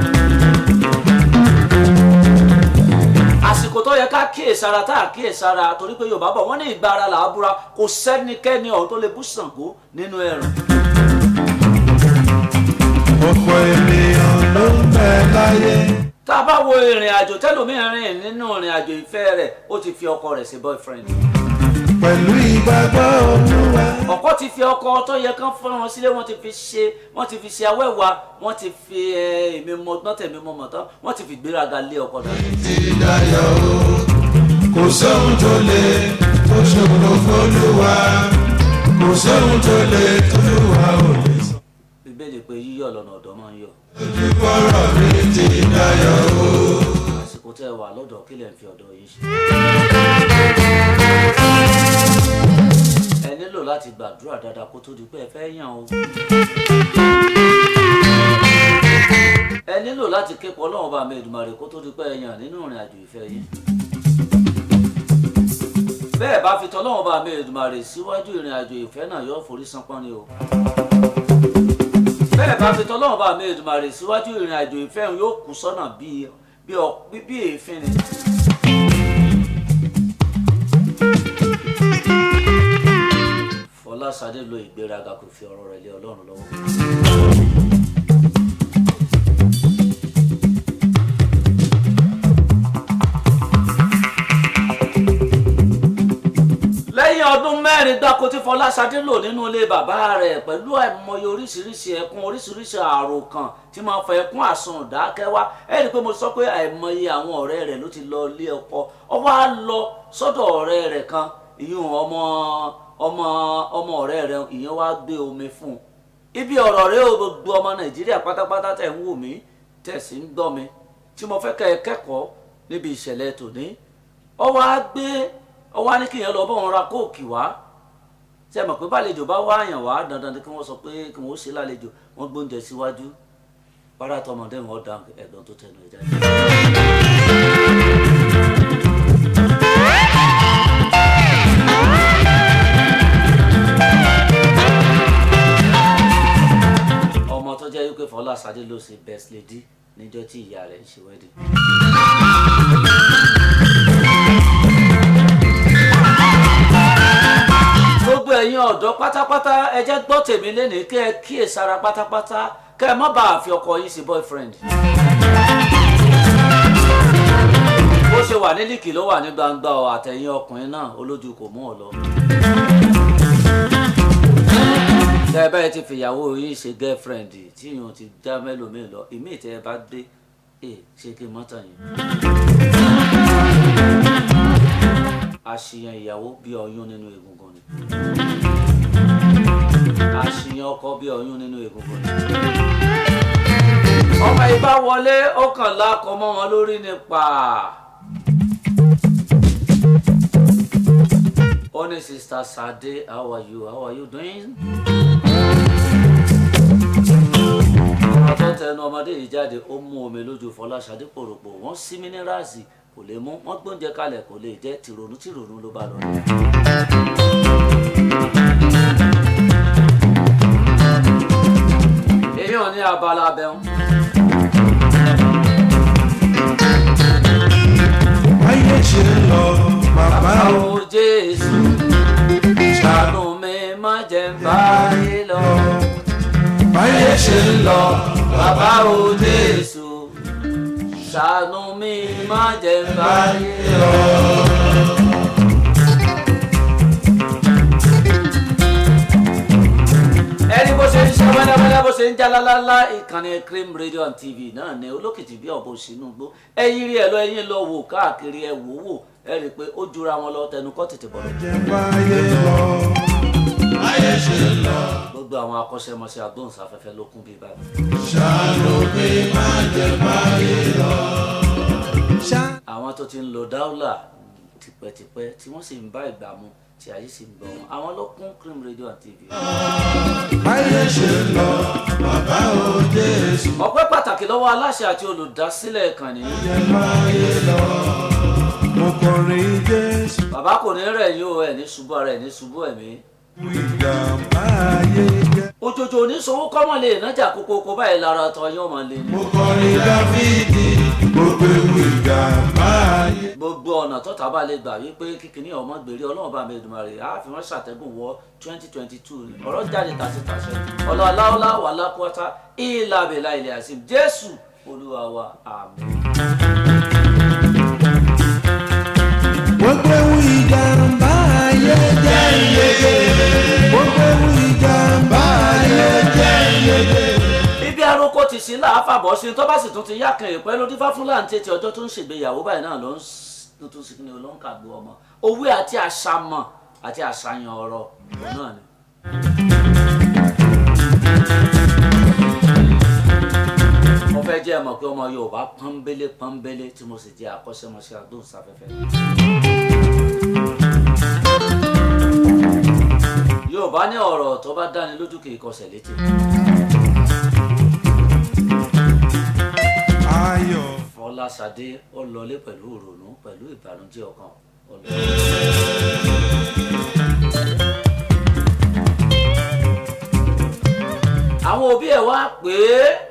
Àsìkò tó yẹ ká kíyèsára tá a kíyèsára, torí pé Yorùbá bọ̀, wọ́n ní ìgbà ara là á búra. Kò sẹ́nikẹ́ni ọ̀hún tó lè bú Ṣàngó nínú ẹ̀rùn. Ọ̀pọ̀ ènìyàn ló ń bẹ láyé. Tá a bá wo ìrìn àjò tẹ́lòmíì rìn nínú ìrìn àjò ìfẹ́ rẹ̀, ó ti fi ọkọ rẹ̀ ṣe boyfriend. Pẹ̀lú ìgbàgbọ́ Olúwa. Ọkọ ti fi ọkọ tó yẹ kán fún wọn sílé, wọ́n ti fi ṣe awẹ́wà, wọ́n ti fi èmi mọ ọgbọ́n tẹ̀mí mọ mọ̀tán, wọ́n ti fi gbéraga lé ọkọ dànù. Ti dayọ̀ o, kò sóhun tó le tó ṣòro f'Olúwa, kò sóhun tó le t'Olúwa ò lè sọ. Bíbélì pé yíyọ̀ lọ́nà ọ̀dọ́ máa ń yọ̀. Lójú bọ́rọ̀ mi ti dayọ̀ o. Àsìkò tẹ́ ẹ wà lọ́dọ̀, kí lẹ̀ ń fi ọ̀dọ̀ yín ṣe? Ẹ nílò láti gbàdúrà dáadáa kó tó di pé ẹ fẹ́ yàn o. Ẹ nílò láti képe Ọlọ́run bá mi Èdùmàrè kó tó di pé ẹ yàn nínú ìrìn àjò ìfẹ́ yín. Bẹ́ẹ̀ bá fi tọ́lọ́run bá mi Èdùmàrè síwájú, ìrìn àjò ìfẹ́ náà yóò forí ṣánpọ́n ni o. Bẹ́ẹ̀ bá fi tọ́lọ́run bá mi Èdùmàrè síwájú, ìrìn àjò ìfẹ́ yóò kú sọ́nà bíi bí èéfín ni. Fọláṣadé lo ìgbéraga, kò fi ọ̀rọ̀ rẹ̀ lé Ọlọ́run lọ́wọ́. Lẹ́yìn ọdún 4 gbáko tí Fọláṣadé lò nínú ilé bàbá rẹ̀ pẹ̀lú àìmọye oríṣiríṣi ẹkún, oríṣiríṣi àròkàn tí máa fa ẹkún àsun ìdákẹ́wá. Ẹ rí i pé mo sọ pé àìmọye àwọn ọ̀rẹ́ rẹ̀ ló ti lọ ilé ọkọ. Ó wá lọ sọ́dọ̀ ọ̀rẹ́ rẹ̀ kan, ìyún ọmọ ọmọ ọmọ ọ̀rẹ́ rẹ̀, ìyẹn wá gbé omi fún un. Ibi ọ̀rọ̀ rẹ̀ o, gbogbo ọmọ Nàìjíríà pátápátá tẹ̀ ń wò mí, tẹ̀ sí ń gbọ́ mi, tí mo fẹ́ kẹ́ ẹ kẹ́kọ̀ọ́ níbi ìṣẹ̀lẹ̀ tòní. Ó wá gbé, ó wá ní kí yẹn lọ bọ́ wọn ra Coke wá. Ṣe mọ̀ pé bálejò bá wá àyàn wá, dandan ni kí wọ́n sọ pé kí wọ́n ṣe lálejò. Wọ́n gbóúnjẹ síwájú, párá tọmọdé wọn dá ẹ̀gbọ́n tó tẹnu ẹ̀ jáde. Ọmọ tó jẹ́ wípé Fọláṣadé ló ṣe best lady níjọ́ tí ìyá rẹ̀ ń ṣe wedding. Gbogbo ẹ̀yin ọ̀dọ́ pátápátá, ẹ jẹ́ gbọ́ tèmi lénìí, kẹ́ ẹ kíyèsára pátápátá, kẹ́ ẹ má bàa fi ọkọ yín sí boyfriend. Bó ṣe wà ní líkì ló wà ní gbangba ọ, àtẹ̀yìn ọkùnrin náà olójú kò mú ọ lọ. Tẹ́ ẹ báyìí ti fìyàwó yín ṣe girlfriend tí ìyọ̀n ti dá mẹ́lòmíì lọ, ìmíì tẹ́ ẹ bá dé ẹ ṣe kí n mọ́tàn yín. Àṣìyàn ìyàwó bí ọyún nínú egungun ni. Àṣìyàn ọkọ bí ọyún nínú egungun ni. Ọmọ ìbá wọlé, ó kàn lákọ mọ́ wọn lórí nípa. Ó ní, "Sister Sade, how are you? How are you doing?" Ọ̀rọ̀ tó tẹnu ọmọdé yìí jáde, ó mú omi lójú Fọláṣadé pòròpò. Wọ́n sí mínírààsì, kò lè mú. Wọ́n gbóúnjẹ kalẹ̀, kò lè jẹ. Tìrònú tìrònú ló bá lọ. Èyí ò ní abala abẹ́hùn. Ayé ṣe ń lọ bàbá o. Àwọn Jésù, ṣàánú mi, má jẹ́ n báyé lọ. Ayé ṣe ń lọ. Bàbá o Jésù, ṣàánú mi, má jẹ́ n báyé lọ. Ẹni bó ṣe ń ṣe wẹ́lẹ́wẹ́lẹ́, bó ṣe ń já lálálá, ìkànnì Cream Radio and TV náà ni olókìtì bí ọ̀bọ sínú igbó. Ẹ̀yin rí ẹ lọ, ẹ̀yin lọ wò káàkiri, ẹ wò wò, ẹ rí i pé ó jura wọn lọ, tẹnu kọ́ tètè bọ̀ lọ. Jẹ́ báyé lọ. Ayé ṣe ń lọ. Gbogbo àwọn akọ́ṣẹ́mọṣẹ́ agbóhùnsáfẹ́fẹ́ ló kún bíi báyìí. Ṣàánú mi, má jẹ́ báyé lọ. Àwọn tó ti ń lo dáúlà tipẹ́tipẹ́, tí wọ́n sì ń bá ìgbà mu, tí ayé sì ń gbọ́ wọn, àwọn ló kún Cream Radio and TV. Ayé ṣe ń lọ bàbá o Jésù. Ọpẹ́ pàtàkì lọ́wọ́ aláṣẹ àti olùdásílẹ̀ ìkànnì yìí. Jẹ́ báyé lọ. Mo kọrin Jésù. Bàbá kò ní rẹ̀ yín o, ẹ̀ ní ṣubú ara ẹ̀ ní ṣubú ẹ̀mí. Ìjàmbá ayé jẹ́. Òjòjò oníṣòwò kọ́mọ lè nájà kókókó báyìí, lára tọ́ yín ọmọ lè ní. Mo kọrin Dáfídì, gbogbo ewu ìjàmbá ayé. Gbogbo ọ̀nà tọ́ta bá lè gbà wípé kíkiní ọmọ gbèrè, Ọlọ́run bá mi Èdùmàrè á fi wọ́n ṣàtẹ́gùn wọ 2022. Ọ̀rọ̀ jáde tàṣetàṣe ọlọ́láwọ́lá wà lákúọ́tà ìlàbẹ̀là ilẹ̀ àṣìm. Jésù Olúwa wa, àmín. Gbogbo ewu ìjàmbá ayé jẹ́ iyege. Gbogbo ewu ìjàmbá ayé jẹ́ iyege. Ibi aróko ti sí láàfàbọ̀ sí, tó bá sì tún ti yá kan ìpẹ́ ló dífá fún láǹtẹ̀tẹ̀ ọjọ́ tó ń ṣègbéyàwó báyìí náà ló ń tuntun sí ni ló ń kàgbé ọmọ. Òwe àti àṣàmọ̀ àti àṣàyàn ọ̀rọ̀ òun náà ni. Mo fẹ́ jẹ́ mọ̀ pé ọmọ Yorùbá pọ́nbélé pọ́nbélé tí mo sì jẹ́ akọ́ṣẹ́mọṣẹ́ agbóhùnsáfẹ́fẹ́. Yorùbá ní ọ̀rọ̀ tó bá dáni lójú kì í kọsẹ̀ létí. ayọ̀. Fọláṣadé ó lọlé pẹ̀lú ìrònú, pẹ̀lú ìbànújẹ́ ọkàn, ó lọ. Àwọn òbí ẹ̀ wá pé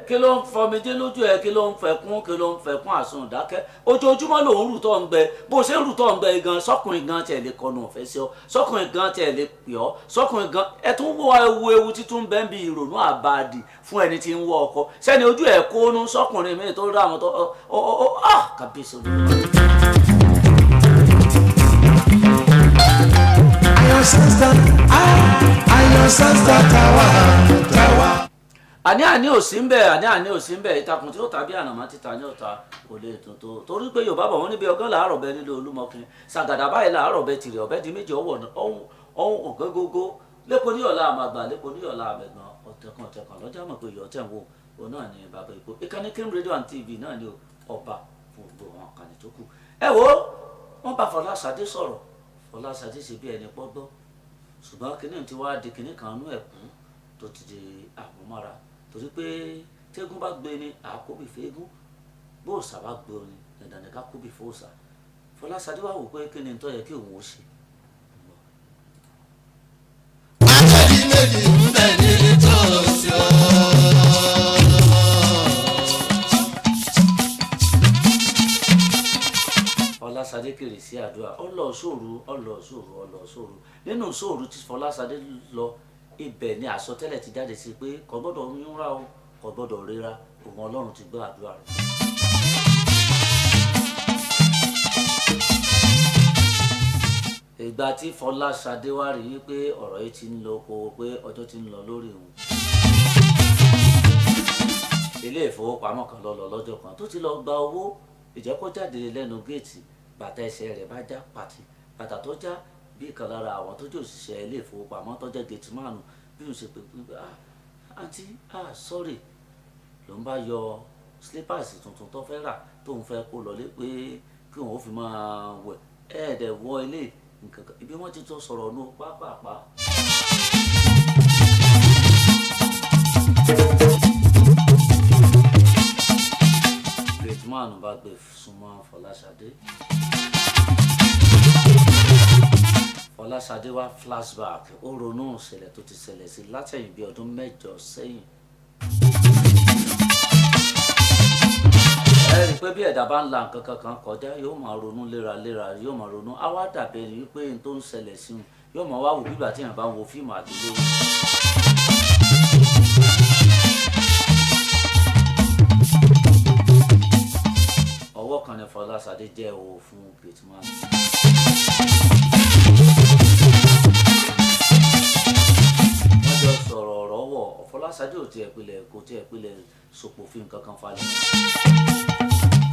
kí ló ń fọmijé lójú ẹ, kí ló ń fẹkún, kí ló ń fẹkún àsun ìdákẹ́? Ojoojúmọ́ lòún rù tó ń gbẹ, bó ṣe ń rù tó ń gbẹ gan, sọkùnrin gan tiẹ̀ lè kọnu ọ̀fẹ́ sí ọ, sọkùnrin gan tiẹ̀ lè pè ọ́, sọkùnrin gan ẹ tún wọ ewu, ewu títún bẹ́ẹ̀ bí ìrònú àbàdì fún ẹni tí ń wọ ọkọ sẹ́ni ojú ẹ̀ kónú sọkùnrin mi tó rà àwọn tó ọ ọ ọ ah kàbíyèsí olùkọ́. Ayọ̀ sasta, ayọ̀ sasta tàwa tàwa. Àní àní ò sí ń bẹ̀, àní àní ò sí ń bẹ̀. Ìtàkùn tí ó tàbí ànàmọ́ títa ní ọ̀tá kò lè tún tó, torí pé Yorùbá bọ̀ wọ́n níbi ọgán làárọ̀ bẹ nílé Olúmọkin, ṣàgàdà báyìí làárọ̀ bẹ tìrì ọ̀bẹ di méjì ọwọ́ ọ̀hún ọ̀gán gógó lẹ́kọ̀ọ́ ní ọ̀la àmàgbà, lẹ́kọ̀ọ́ ní ọ̀la àmẹ̀gbọ́n, ọ̀tẹ̀kan ọ̀tẹ̀kan lọ́jà mọ̀ pé ìyọ̀ tẹ̀ ń wò òun náà ni bàbá ìkó. Ìkànnì Kim Radio and TV náà ni ọba fún gbogbo àwọn àkànní tó kù. Ẹ wo, wọ́n bá Fọláṣadé sọ̀rọ̀, Fọláṣadé ṣe bí ẹni pọ́gbọ́, ṣùgbọ́n kinní ti wá di kinní kan nú ẹ̀kú tó ti di àmúmára, torí pé tégún bá gbé ni àkóbì fẹ́gún, bóòsà bá gbé ni dandan ni ká kóbì fóòsà. Fọláṣadé wà wò pé kí ni tó yẹ kí òun ó ṣe. Akẹ́lí méjì ń bẹ ní tòsí o. Fọláṣadé kéré sí àdúrà, ó lọ sóòru, ó lọ sóòru, ó lọ sóòru. Nínú sóòru tí Fọláṣadé lọ, ibẹ̀ ni àsọtẹ́lẹ̀ ti jáde sí pé kò gbọ́dọ̀ yúnra o, kò gbọ́dọ̀ ríra, òun Ọlọ́run ti gbọ́ àdúrà rẹ̀. Ìgbà tí Fọláṣadé wá rí i pé ọ̀rọ̀ yìí ti ń lọ oko, pé ọjọ́ ti ń lọ lórí òun, ilé ìfowópamọ́ kan lọ lọ lọ́jọ́ kan tó ti lọ gba owó, ìjẹ́kọ́jáde lẹ́nu géètì, bàtà ẹsẹ̀ rẹ̀ bá já pàtì. Bàtà tó já, bí ìkan lára àwọn tó jẹ́ òṣìṣẹ́ ilé ìfowópamọ́ tó jẹ́ gẹ̀tìmánù bí òun ṣe pé pé, "Ah, àǹtí, ah, sorry," ló ń bá yọ slippers tuntun tó fẹ́ rà, tóun fẹ́ kó lọlé pé kí òun ó fi máa wẹ̀ ẹ̀ẹ́dẹ̀ wọ ilé nǹkan kan. Ibi wọ́n ti tó sọ̀rọ̀ nù pápápá. Gẹ̀tìmánù bá gbé súnmọ́ Fọláṣadé. Fọláṣadé wá flashback, ó ronú ìṣẹ̀lẹ̀ tó ti ṣẹlẹ̀ sí látẹ̀yìn bíi ọdún 8 sẹ́yìn. Ẹ rí i pé bí ẹ̀dá bá ń la nǹkan kankan kọjá, yóò máa ronú léraléra, yóò máa ronú, á wá dàbí ẹni wípé n tó ń ṣẹlẹ̀ sí un yóò máa wá wò bí ìgbà tí èèyàn bá ń wo fíìmù àgbéléwò. Ọwọ́ kan ní Fọláṣadé jẹ́ o fún gateman. Wọ́n jọ sọ̀rọ̀, ọ̀rọ̀ wọ̀. Fọláṣadé ò tiẹ̀ pilẹ̀, kò tiẹ̀ pilẹ̀ sopò fi nǹkan kan falẹ̀.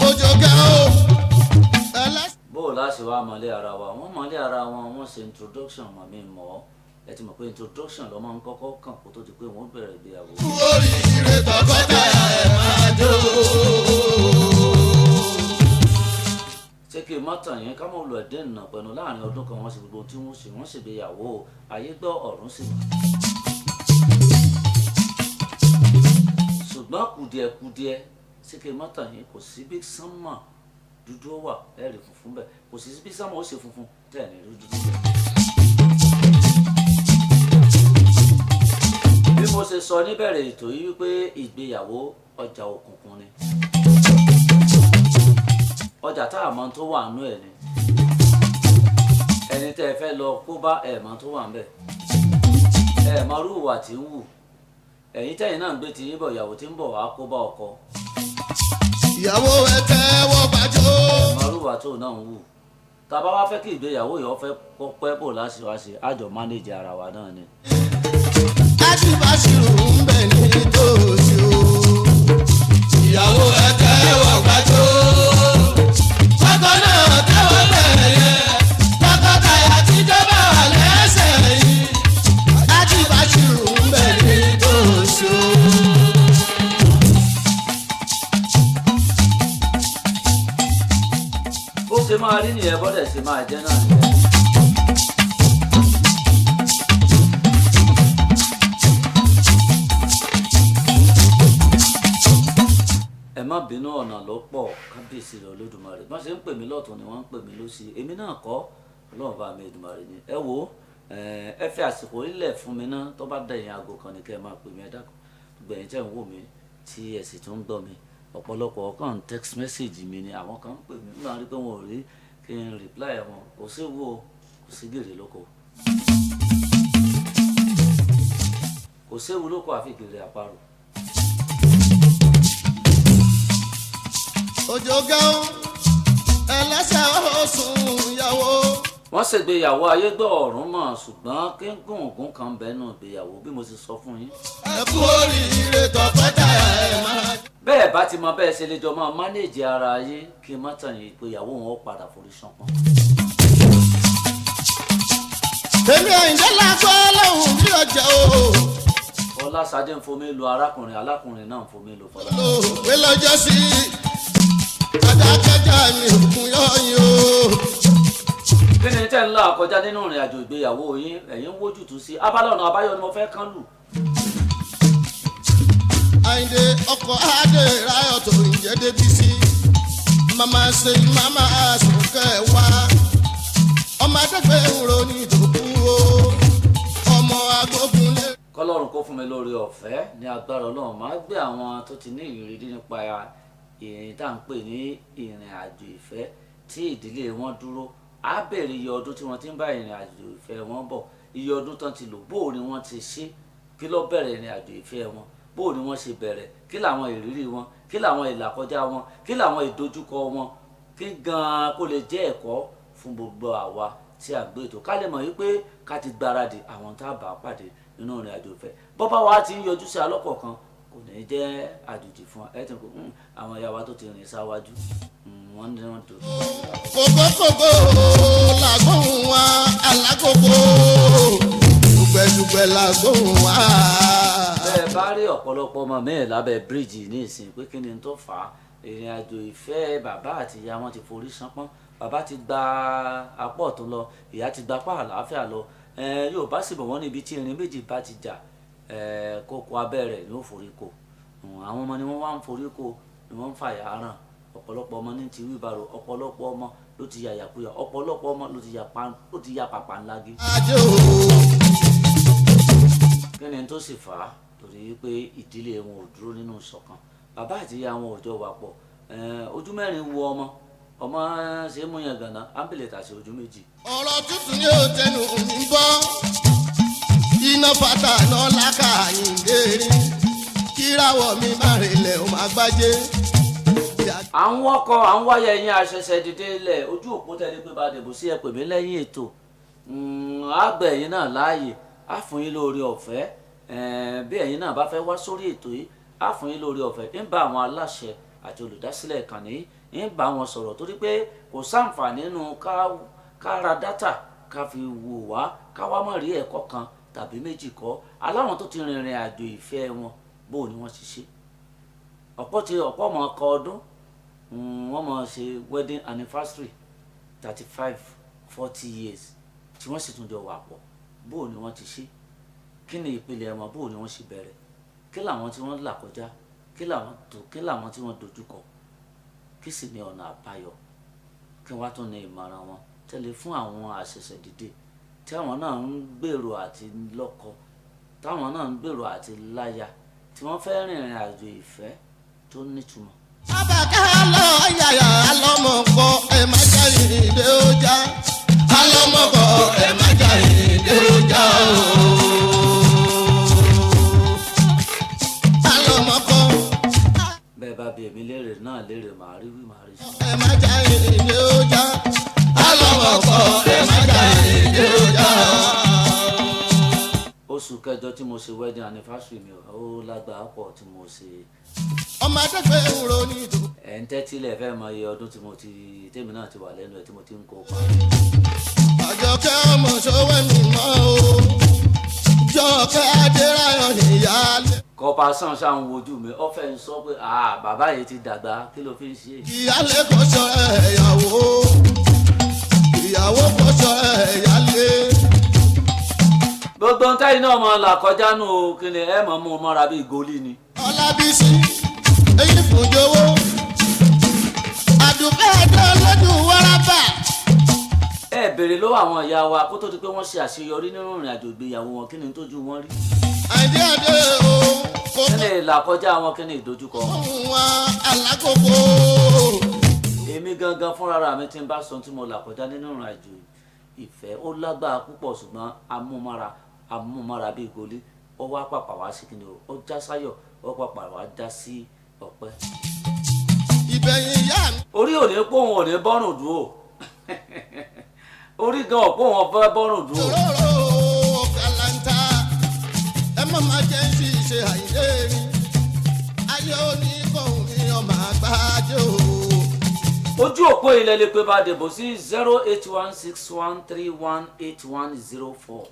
Ojo gẹ́ o. Ẹlẹ́sìn. Bó o láṣẹ wá mọ̀lé ara wa, wọ́n mọ̀lé ara wọn, wọ́n ṣe introduction mọ̀ mí mọ̀ ọ́. Ẹ ti mọ̀ pé introduction ló máa ń kọ́kọ́ kàn kó tó di pé wọ́n bẹ̀rẹ̀ ìgbéyàwó. Kú oríire, tọkọtaya ẹ̀ máa jó. Ṣé kí n má tàn yín, ká mọ̀ lọ ẹ̀dẹ́ ìnà pẹ̀lú láàrin ọdún kan, wọ́n ṣe gbogbo ohun tí wọ́n ṣe, wọ́n ṣègbéyàwó, ayé gbọ́, ọ̀run sì wà. Ṣùgbọ́n kùdìẹ̀kudiẹ, ṣé kí n má tàn yín, kò sí bí sánmà dúdú ó wà ẹ̀rì funfun bẹ́ẹ̀, kò sí bí sánmà ó ṣe funfun tẹ̀ ní rí dúdú bẹ́ẹ̀. Bí mo ṣe sọ níbẹ̀rẹ̀ ètò yìí wípé ìgbéyàwó ọjà òkùnkùn ni, ọjà tá a mọ̀ tó wà nú ẹ̀ ni. Ẹni tẹ́ ẹ fẹ́ lọ kó bá ẹ̀ mọ̀ tó wà ń bẹ̀, ẹ̀ mọ̀ rú ìwà tí ń wù. Ẹ̀yin tẹ́yìn náà ń gbé ti yín bọ̀, ìyàwó tí ń bọ̀ wá kó bá ọkọ, Ìyàwó ẹ tẹ́wọ́ gbàjọ́. ẹ̀ mọ̀ rú ìwà tó náà ń wù. Tá a bá wá fẹ́ kí ìgbéyàwó yìí ó fẹ́ kó pẹ́, bò láṣìwáṣe àjọ mánéjì ara wa náà ni. Ájúbáṣirù ń bẹ ní tòsí o. Ìyàwó ẹ tẹ́wọ́ gbàjọ́. Bákan náà tẹ́wọ́ bẹ̀rẹ̀ tọkọtaya tíjọba wà lẹ́sẹ̀ yìí. Ájúbáṣirù ń bẹ ní tòsí o. Bó ṣe máa rí nìyẹn, bọ́dẹ̀ ṣe máa jẹ́ náà nìyẹn. Ẹ Ẹ má bínú, ọ̀nà ló pọ̀. Kábíyèsí rẹ̀ Olódùmarè, bọ́n ṣe ń pè mí lọ́tún ni wọ́n ń pè mí lósì. Èmi náà kọ́, Ọlọ́run bá mi Èdùmàrè ni. Ẹ wo, ẹ fi àsìkò ilẹ̀ fún mi náà. Tó bá dẹ̀yìn aago kan ní kẹ́ ẹ máa pè mí. Ẹ dákun, gbogbo ẹ̀yin tẹ́ ń wò mí, tí ẹ sì tún ń gbọ́ mi, ọ̀pọ̀lọpọ̀ kàn ń text message mi ni, àwọn kan ń pè mí nígbà rí pé wọn ò rí kí n reply wọn. Kò sí wo, kò sí gèrè lóko, kò séwu lóko àfi gèrè àparò. Òjò gan ẹlẹ́sẹ̀ ó sùn yàwó. Wọ́n ṣègbéyàwó, ayé gbọ́, ọ̀run mọ̀, ṣùgbọ́n kíngùngùn kan bẹ́ẹ̀ ìgbéyàwó bí mo ti sọ fún yín. Ẹ kú oríire, tọkọtaya, ẹ máa. Bẹ́ẹ̀ bá ti mọ bẹ́ẹ̀ ṣe lè jọ máa manage ara yín, kí n má tàn yín, ìgbéyàwó wọn ó padà forí ṣánpọ́n. Èmi Àyìndé lásán lọ́hùn bí ọjà o. Fọláṣadé ń fomi lu arákùnrin, alákùnrin náà ń fomi lu Fọlá. Ló pé lọ́jọ́ sí adákẹ́jà mi òkun yọ̀ọ̀yìn o. Kí ni tẹ́ ń là kọjá nínú ìrìn àjò ìgbéyàwó yín? Ẹ̀yin ń wójútùú sí abala ọ̀nà àbáyọ ni mo fẹ́ kán lù. Àyìndé ọkọ̀ adé ráyọ̀ tó ń jẹ́ débi sí. Màmá ṣe màmá sùnkẹ́ wá. Ọmọ adẹ́gbẹ́ ń ro ní ìdòkú o. Ọmọ agbógun lé. Kọlọ́run kó fún mi lórí ọ̀fẹ́, ní agbára Ọlọ́run, máa gbé àwọn tó ti ní ìrírí nípa ìrìn tá à ń pè ní ìrìn àjò ìfẹ́ tí ìdílé wọn dúró. Á bèrè iye ọdún tí wọ́n ti ń bá ìrìn àjò ìfẹ́ wọn bọ̀, iye ọdún tán ti lò, bóò ni wọ́n ti ṣe, kí ló bẹ̀rẹ̀ ìrìn àjò ìfẹ́ wọn, bóò ni wọ́n ṣe bẹ̀rẹ̀, kí làwọn ìrírí wọn, kí làwọn ìlàkọjá wọn, kí làwọn ìdojúkọ wọn, kí gan-an kó lè jẹ́ ẹ̀kọ́ fún gbogbo àwa tí a gbé ètò, ká lè mọ̀ wípé ká ti gbáradì àwọn tá a bá pàdé nínú ìrìn àjò ìfẹ́. Bọ́bá wa ti ń yọjú sí alọ́kọ̀ọ̀kan, kò ní jẹ́ àjòjì fún wa. Ẹ ti kò àwọn ìyá wa tó ti rìn sáwájú, wọ́n ní wọ́n tó. Kòkókòkò làgbóhùn wa, alákòókò dùgbẹ̀dùgbẹ̀ làgbóhùn wa. Bẹ́ẹ̀ bá rí ọ̀pọ̀lọpọ̀ ọmọ mi lábẹ́ bíríìjì ní ìsìn, pé kí ni tó fà á? Ìrìn àjò ìfẹ́ bàbá àti ìyá wọn ti forí ṣánpọ́n. Bàbá ti gba apá ọ̀tún lọ, ìyá ti gba apá àlàáfíà lọ. Yóò bá sì bọ̀ wọ́n níbi tí irin méjì bá ti jà, kókó abẹ́ rẹ̀ ní ó forí ko. Àwọn ọmọ ni wọ́n wá ń forí ko, ni wọ́n ń fàyà ràn. Ọ̀pọ̀lọpọ̀ ọmọ ní ti wíbarò, ọ̀pọ̀lọpọ̀ ọmọ ló ti yàyàkuyà, ọ̀pọ̀lọpọ̀ ọmọ ló ti ya pàpà ńlá gé. Ajé o. Kí ni tó sì fà á? Torí pé ìdílé wọn ò dúró nínú ìṣọ̀kan, bàbá àti ìyá wọn ò jọ wà pọ̀. Ojú mẹ́rin wo ọmọ ọmọ ṣe é mú yẹn gànà ámbìlẹ̀ tàṣe ojú méjì. Ọ̀rọ̀ tútù ní òtẹnu mi ń bọ́. Iná fata náà lákà Àyìndé rí. Kíráwọ̀ mi má relẹ̀ ó máa gbájé. À ń wọ́kọ̀, à ń wáyà. Ẹ̀yìn àṣẹṣẹ dìde lẹ̀, ojú òpó tẹ́lẹ̀ pé bá dìbò sí, ẹ pè mí lẹ́yìn ètò. Á gbà ẹ̀yin náà láàyè, á fún yín lórí ọ̀fẹ́. Bí ẹ̀yin náà bá fẹ́ wá sórí ètò yìí, á fún yín lórí ọ̀fẹ́. Ń bá àwọn aláṣẹ àti olùdásílẹ̀ ìkànnì yìí, ń bá wọn sọ̀rọ̀, torí pé kò sáǹfààní nínú ká ra data ká fi wò wá, ká wá mọ̀ rí ẹ̀kọ́ kan tàbí méjì kọ́. Aláwọn tó ti rìnrìn àjò ìfẹ́ wọn, bó ni wọ́n ṣe ṣe, ọ̀pọ̀ ti ọ̀pọ̀ mọ̀ ọkọ̀ ọdún, wọ́n mọ̀ ṣe wedding anniversary 35, 40 years, tí wọ́n sì tún jọ wà pọ̀. Bó ni wọ́n ti ṣe? Kí ni ìpìlẹ̀ wọn? Bó ni wọ́n ṣe bẹ̀rẹ̀? Kí làwọn tí wọ́n là kọjá? Kí làwọn tí wọ́n dojúkọ? Kí sì ni ọ̀nà àbáyọ? Kí wọ́n á tún ní ìmọ̀ràn wọn tẹ́lẹ̀ fún àwọn àṣẹ̀ṣẹ̀ dìde, tí àwọn náà ń gbèrò àti lọ́kọ, táwọn náà ń gbèrò àti láya, tí wọ́n fẹ́ rìnrìn àjò ìfẹ́ tó nítumọ̀. Abàká lọ yàyà alọ́mọkọ, ẹ má já ìdè ó já. Alọ́mọkọ, ẹ má já ìdè ó já o. Alọ́mọkọ. Bẹ́ẹ̀ bá bí èmi léèrè náà léèrè, màá rí wí, màá rí sọ. Ẹ má já ìdè ó já. Alọ́mọkọ, ẹ má já ìdè ó já. Oṣù kẹjọ tí mo ṣe wedding anniversary mi, ó lágbára pọ̀ tí mo ṣe. Ọmọ adẹ́gbẹ́ ń ro ní ìdò. Ẹ̀ ń tẹ́tílẹ̀ fẹ́ mọ iye ọdún tí mo ti tèmi náà ti wà lẹ́nu ẹ̀ tí mo ti ń kópa. Àjọkẹ́ ọmọ sọ́wọ́ mi mọ́ o. Jọkẹ́ Adéráyọ̀ níyàlé. Kọpa sàn ṣáà ń wojú mi, ó fẹ́ ń sọ pé, "Ah, bàbá yìí ti dàgbà, kí ló fi ń ṣe?" Ìyálé kò sọ ẹ̀yàwó, ìyàwó kò sọ ẹ̀yálé. Gbogbo ohun táyì náà mọ̀ là kọjá nù o, kí ni ẹ mọ̀ mú un mọ́ra bíi gólí ni. Ọlábísí. Èyí fún jowó. Àdùkẹ́ ẹ̀dọ́ lójú wárábà. Ẹ béèrè lọ́wọ́ àwọn ìyá wa kó tó di pé wọ́n ṣe àṣeyọrí nínú ìrìn àjò ìgbéyàwó wọn, kí ni tójú wọn rí, Àìdí àdé o kò kí ni ìlàkọjá wọn, kí ni ìdojúkọ wọn. fún wa alákòókò. Èmi gangan fúnra mi tí n bá sọ tí mo là kọjá nínú ìrìn àjò ìfẹ́, ó lágbára púpọ̀, ṣùgbọ́n amúmára amúmára bíi goli, ó wá pàpà wá sí kíni o, ó já sáyọ̀, ó pàpà wá já sí ọpẹ́. Ìbẹ̀yìn ìyá mi. Orí ò ní pòun ò ní bọ́rùn dúró, orí gan ò pòun ọ̀fẹ́ bọ́rùn dúró. Òróró kàlàntà ẹ má má jẹ́ ń sì ṣe àìdé mi. Ayé oníkọ̀ọ́ mi ọmọ àgbájọ. Ojú òpó ilẹ̀ lè pé bá dìbò sí 08161318104,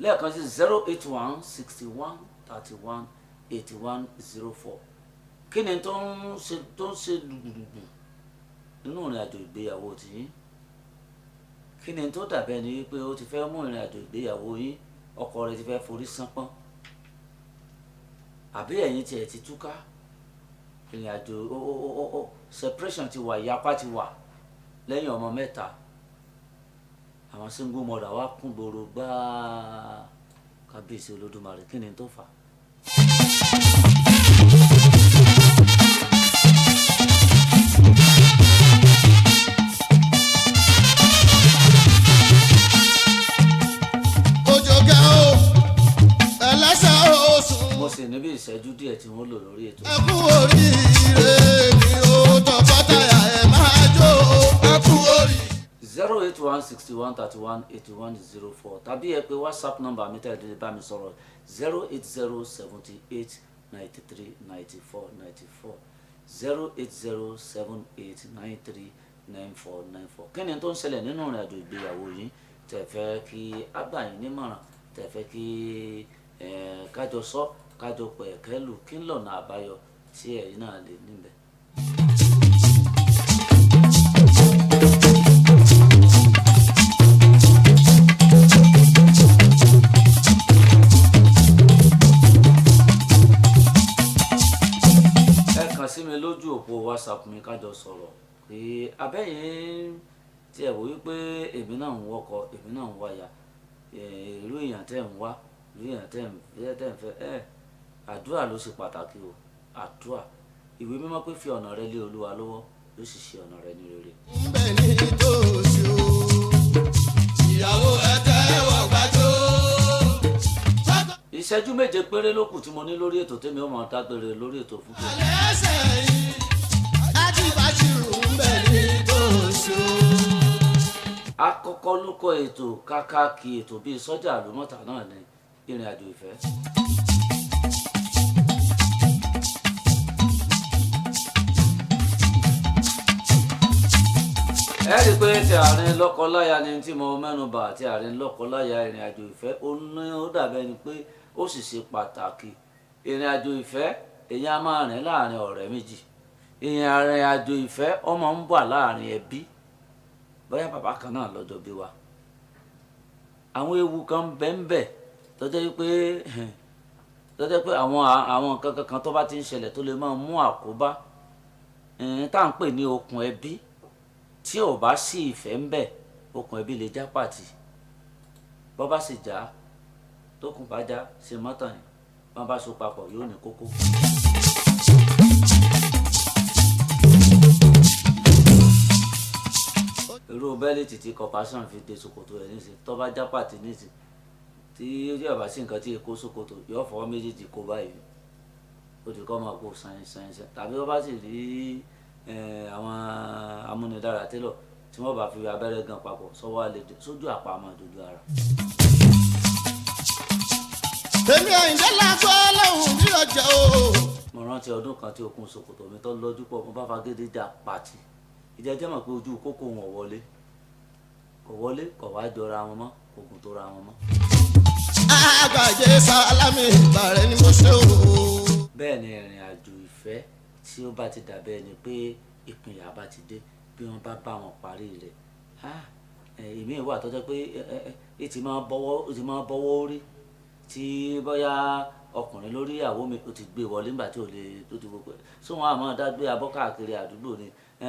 lẹ́ẹ̀kan sí 08161318104. Kí ni tó ń ṣe lùgbùlùgbù nínú ìrìn àjò ìgbéyàwó tiyín? Kí ni tó dàbẹ́ ni wípé ó ti fẹ́ mú ìrìn àjò ìgbéyàwó yín, ọkọ rẹ̀ ti fẹ́ forí sánpọ́n, àbí ẹ̀yin tiẹ̀ ti túká, ìrìn àjò ó separation ti wà, ìyapa ti wà lẹ́yìn ọmọ mẹ́ta, àwọn single mother wa kún gbòòrò gbáà? Kábíyèsí Olódùmarè, kí ni tó fà á? Òjòkè o ẹlẹ́sẹ̀ oṣù. Mo sì ní bí ìṣẹ́jú díẹ̀ tí wọ́n lò lórí ètò. Ẹ kú oríire ni ó tọkọtaya ẹ máa jó o. Ẹ kú oríire. 08161318104, tàbí ẹ pè WhatsApp number mi tẹ́lẹ̀ bá mi sọ̀rọ̀, 08078939494, 08078939494. Kí ni tó ń ṣẹlẹ̀ nínú ìrìn àjò ìgbéyàwó yín tẹ́ fẹ́ kí á gbà yín nímọ̀ràn, tẹ́ fẹ́ kí kájọ sọ, kájọ pẹ̀kẹ́ lù, kí ń lọ̀nà àbáyọ tí ẹ̀yin náà lè níbẹ̀? Ẹ kàn sí mi lójú òpó WhatsApp mi, kájọ sọ̀rọ̀ pé abẹ́yìn tí ẹ wò wípé èmi náà ń wọkọ, èmi náà ń wáyà, irú èèyàn tẹ́ ń wá, irú èèyàn tẹ́ ń fẹ́. Ẹ àdúrà ló ṣe pàtàkì o, àdúrà. Ìwé Mímọ́ pé fi ọ̀nà rẹ lé Olúwa lọ́wọ́, yóò sì ṣe ọ̀nà rẹ ní rere. Ń bẹ ní tòsí o. Ìyàwó ẹ tẹ́wọ̀ gbàjọ́. Ìṣẹ́jú 7 péré ló kù tí mo ní lórí ètò tèmi ó máa dágbére lórí ètò fún tòní. Ẹlẹ́sẹ̀ yìí ájíbáṣírù ń bẹ ní tòsí o. Akọ́kọ́ ló kọ ètò kákákì ètò bíi sọ́jà àlùmọ́tà náà ní ìrìn àjò ìfẹ́. Ẹ rí i pé ti àárín lọ́kọláya ni tí mo mẹ́nu bà, ti àárín lọ́kọláya, ìrìn àjò ìfẹ́, ó ní ó dàbẹ́ ni pé ó sì ṣe pàtàkì. Ìrìn àjò ìfẹ́, èyàn á máa rìn láàrin ọ̀rẹ́ méjì. Ìrìn àjò ìfẹ́ ọmọ ń wà láàrin ẹbí, bóyá bàbá kan náà lọ́jọ́ bí wa. Àwọn ewu kan bẹ́ẹ̀ tó jẹ́ pé àwọn nǹkan kankan tó bá ti ń ṣẹlẹ̀ tó lè máa mú àkóbá tá à ń pè ní okùn ẹbí. Tí ò bá sí ìfẹ́ ń bẹ̀, okùn ẹbí lè já pàtì. Bọ́ bá sì já, tókùn bá já ṣe mọ́tàn yìí, wọ́n bá so papọ̀, yóò ní kókó. Irú bẹ́líìtì tí corporation fi de ṣòkòtò rẹ̀ nísìn, tó bá já pàtì nísìn, tí yóò bá sí nǹkan tí kó ṣòkòtò, yóò fọwọ́ méjèèjì kó báyìí, ó ti kọ́ máa kó sàn sàn sàn. Tàbí wọ́n bá sì rí àwọn amúnidára télọ̀ tí wọ́n bá fi abẹ́rẹ́ gan papọ̀ sọ́wọ́ àlejò sójú àpamọ́ dojú ara. Èmi Àyìndé lásán ọlọ́run bí ọjà o. Mo rántí ọdún kan tí okùn ṣòkòtò mi tó lọ́jú pọ̀, mo bá fagídí já pàtì. Ìjẹ́jẹ́ mọ̀ pé ojú kókó wọn ò wọlé, kò wọlé, kò wá jọra wọn mọ́, kò gùn tó ra wọn mọ́. Àgbàjẹ sálámì ìbàrẹ̀ ni mo ṣe o. Bẹ́ẹ̀ ni ìrìn àjò ìfẹ́, tí ó bá ti dàbẹ́ ni pé ìpínyà bá ti dé, bí wọ́n bá bá wọn parí rẹ̀, èmi wà tó jẹ́ pé ẹ ti máa bọ́wọ́ orí. Tí bóyá ọkùnrin lórí ìyàwó mi ó ti gbé wọlé nígbà tí ò lè tó ti wò pé sọ wọn àmọ́ dá gbé abọ́ káàkiri àdúgbò ni.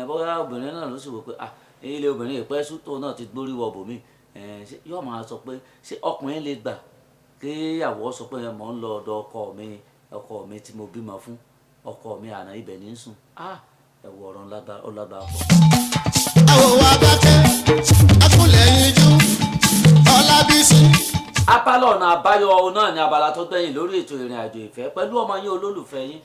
Bóyá obìnrin náà ló sì wò pé ah ilé obìnrin ìpẹ́ sùtò náà ti gbórí wọ bòmí, yóò máa sọ pé ṣé ọkùnrin lè gbà kí ìyàwó sọ pé mò ń lọ ọ̀dọ̀ ọkọ mi tí mo bímọ fún, ọkọ mi àná ibẹ̀ ní sùn. Ah ẹ wọ ọ̀rọ̀ ọlágbá pọ̀. Àwọn wa bá kẹ́ akúlẹ̀yìn jú Ọlábísí. Abala ọ̀nà àbáyọ náà ni abala tó gbẹ̀yìn lórí ètò ìrìn àjò ìfẹ́ pẹ̀lú ọmọ yín olólùfẹ́ yín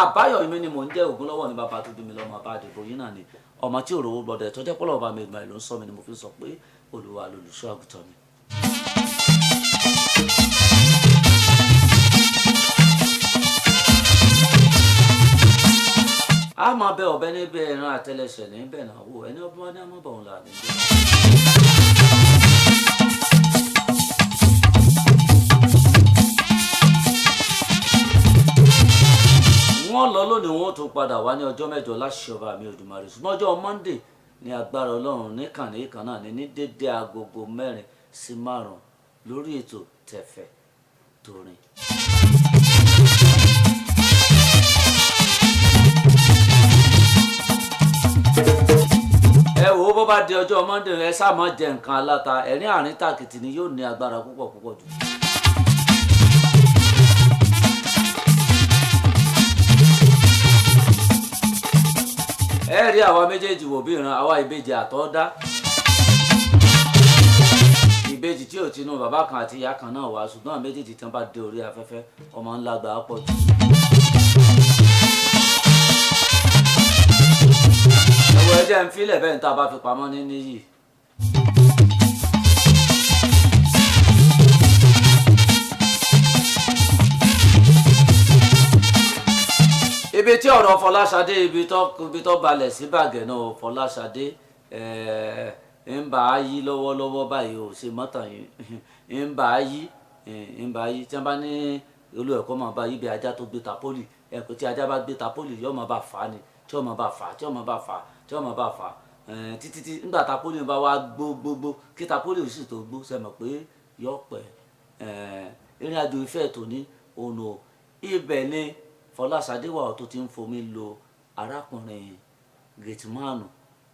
Àbáyọ mi ni mò ń jẹ́ Ògúnlọ́wọ̀ ní bàbá tó bí mi lọ́mọ bá àdìbò yín náà ni ọmọ tí òrówó gbọdọ̀ tó jẹ́ pọ́lọ́ ọba mi ìgbà ló ń sọ mi ni mo fi sọ pé Olúwa lolùṣọ́ àgùntàn mi. A máa bẹ ọ̀bẹ níbẹ̀ ẹran àtẹlẹsẹ̀ níbẹ̀ náà wò ẹni ọgbọ́n ní àmọ́ bọ̀ òun là níbẹ̀. Wọ́n lọ lónìí, wọ́n tún padà wá ní ọjọ́ mẹ́jọ láṣẹ ọba mi Olódùmarè. Ṣùgbọ́n ọjọ́ Monday ní agbára Ọlọ́run níkànnì ìkan náà ní dédé agogo 4 sí 5 lórí ètò Tẹ̀fẹ̀ Torin. Ẹ wò ó, bó bá di ọjọ́ Monday ẹ sáà má jẹ nǹkan aláta, ẹ̀rín àárín tàkìtì ni yóò ní agbára púpọ̀ púpọ̀ jù. Ẹ rí àwa méjèèjì wò bí ìran àwa ìbejì àtọ́dá, ìbejì tí ò tinú bàbá kan àti ìyá kan náà wá, ṣùgbọ́n méjèèjì tí wọ́n bá dé orí afẹ́fẹ́ ọmọ ńlá gbà á pọ̀ jù. Ẹ̀wọ̀ ẹ̀jẹ̀ ń filẹ̀ bẹ́ẹ̀ ní tá a bá fi pamọ́ ní níyì. Ibi tí ọ̀rọ̀ Fọláṣadé ibi tó balẹ̀ sí bàgẹ́ náà Fọláṣadé ń bá a yí lọ́wọ́lọ́wọ́ báyìí ò ṣe mọ́tàn yìí ń bá a yí tí wọ́n bá ní olú ẹ̀kọ́ máa bá yí bí ajá tó gbé ta pólì, ẹ̀kọ́ tí ajá bá gbé ta pólì yóò máa bá fà á ni, tí ó máa bá fà á, tí ó máa bá fà á, tí ó máa bá fà á títí tí nígbà ta pólì bá wá gbó gbógbó kí ta pólì ò sì tó gbó, ṣe mọ̀ pé yọ pẹ́. Ìrìn àjò ìfẹ́ tòní ọ̀nà ibẹ̀ ni Fọláṣadé wà tó ti ń fomi lo arákùnrin gẹ̀tìmánù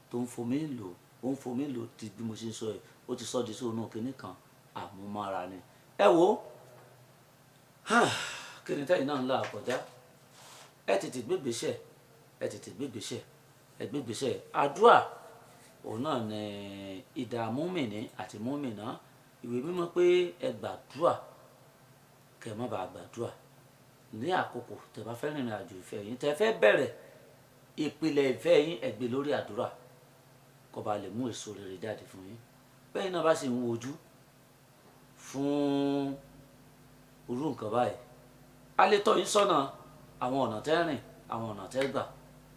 tó ń fomi lò, ó ń fomi lò ti bí mo ṣe ń sọ yìí, ó ti sọ di sí onú kinní kan àmúmára ni. Ẹ wo kí ni tẹ́yìn náà ń là kọjá, ẹ tètè gbégbèsè, ẹ tètè gbégbèsè, ẹ gbégbèsè. Àdúrà òun náà ni ìdààmú mìíní àti múmìnà. Ìwé mímọ́ pé ẹ gbàdúrà kẹ́ ẹ má bàa gbàdúrà ní àkókò tẹ́ bá fẹ́ rìnrìn àjò ìfẹ́ yín, tẹ́ fẹ́ bẹ̀rẹ̀ ìpìlẹ̀ ìfẹ́ yín, ẹ gbé lórí àdúrà kó bá lè mú èso rere jáde fún yín. Bẹ́ẹ̀ náà bá sì ń wojú fún irú nǹkan báyìí, a lè tọ́ yín sọ́nà àwọn ọ̀nà tẹ́ rìn, àwọn ọ̀nà tẹ́ gbà.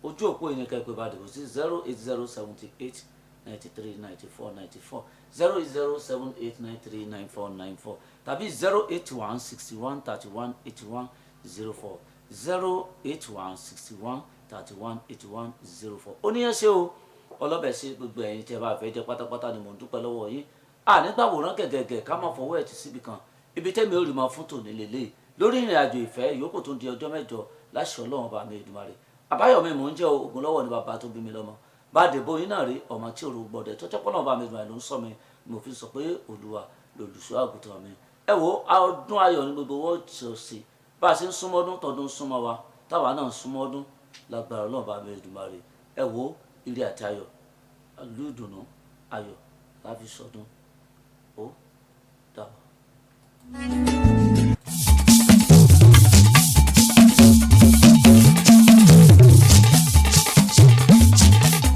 Ojú òpó yìí ni kẹ́ pè bá dìbò sí 080 78 93 94 94, 080 78 93 94 94 tàbí 081 61 31 81 04, 081 61 31 81 04. Ó níyẹn ṣe o, ọlọ́bẹ̀ sí gbogbo ẹ̀yin tí ẹ bá fẹ́ jẹ́ pátápátá ni mò ń dúpẹ́ lọ́wọ́ yín. Ànígbàwòrán gẹ̀gẹ̀gẹ̀ ká má fọwọ́ ẹ̀ tì síbi kan, ibi tẹ́mi ò rí máa fún tòní lélẹ̀ lórí ìrìn àjò ìfẹ́ ìyókù tó ń di ọjọ́ mẹ́jọ láṣẹ Ọlọ́run ọba mi Èdùmàrè. Àbáyọ̀mí mò ń jẹ́ Ògúnlọ́wọ̀ ní bàbá tó bí mi lọ́mọ. Bá dèbò yín náà rí ọmọ tí òru gbọdẹ tó jẹ́ pọ́nà ọba mi Èdùmàrè ló ń sọ mi, mo fi sọ pé Olúwa lolùṣọ́ àgùntàn mi. Ẹ wo ọdún ayọ̀ ní gbogbo wọ́n ti ṣe bá a ṣe ń súnmọ́ ọdún, tọdún súnmọ́ wa, táwa náà ń súnmọ́ ọdún lágbára Ọlọ́run ọba mi Èdùmàrè. Ẹ wo ire àti ayọ̀, ìlú ìdùnnú ayọ̀ la fi sọdún. Ó dàbọ̀.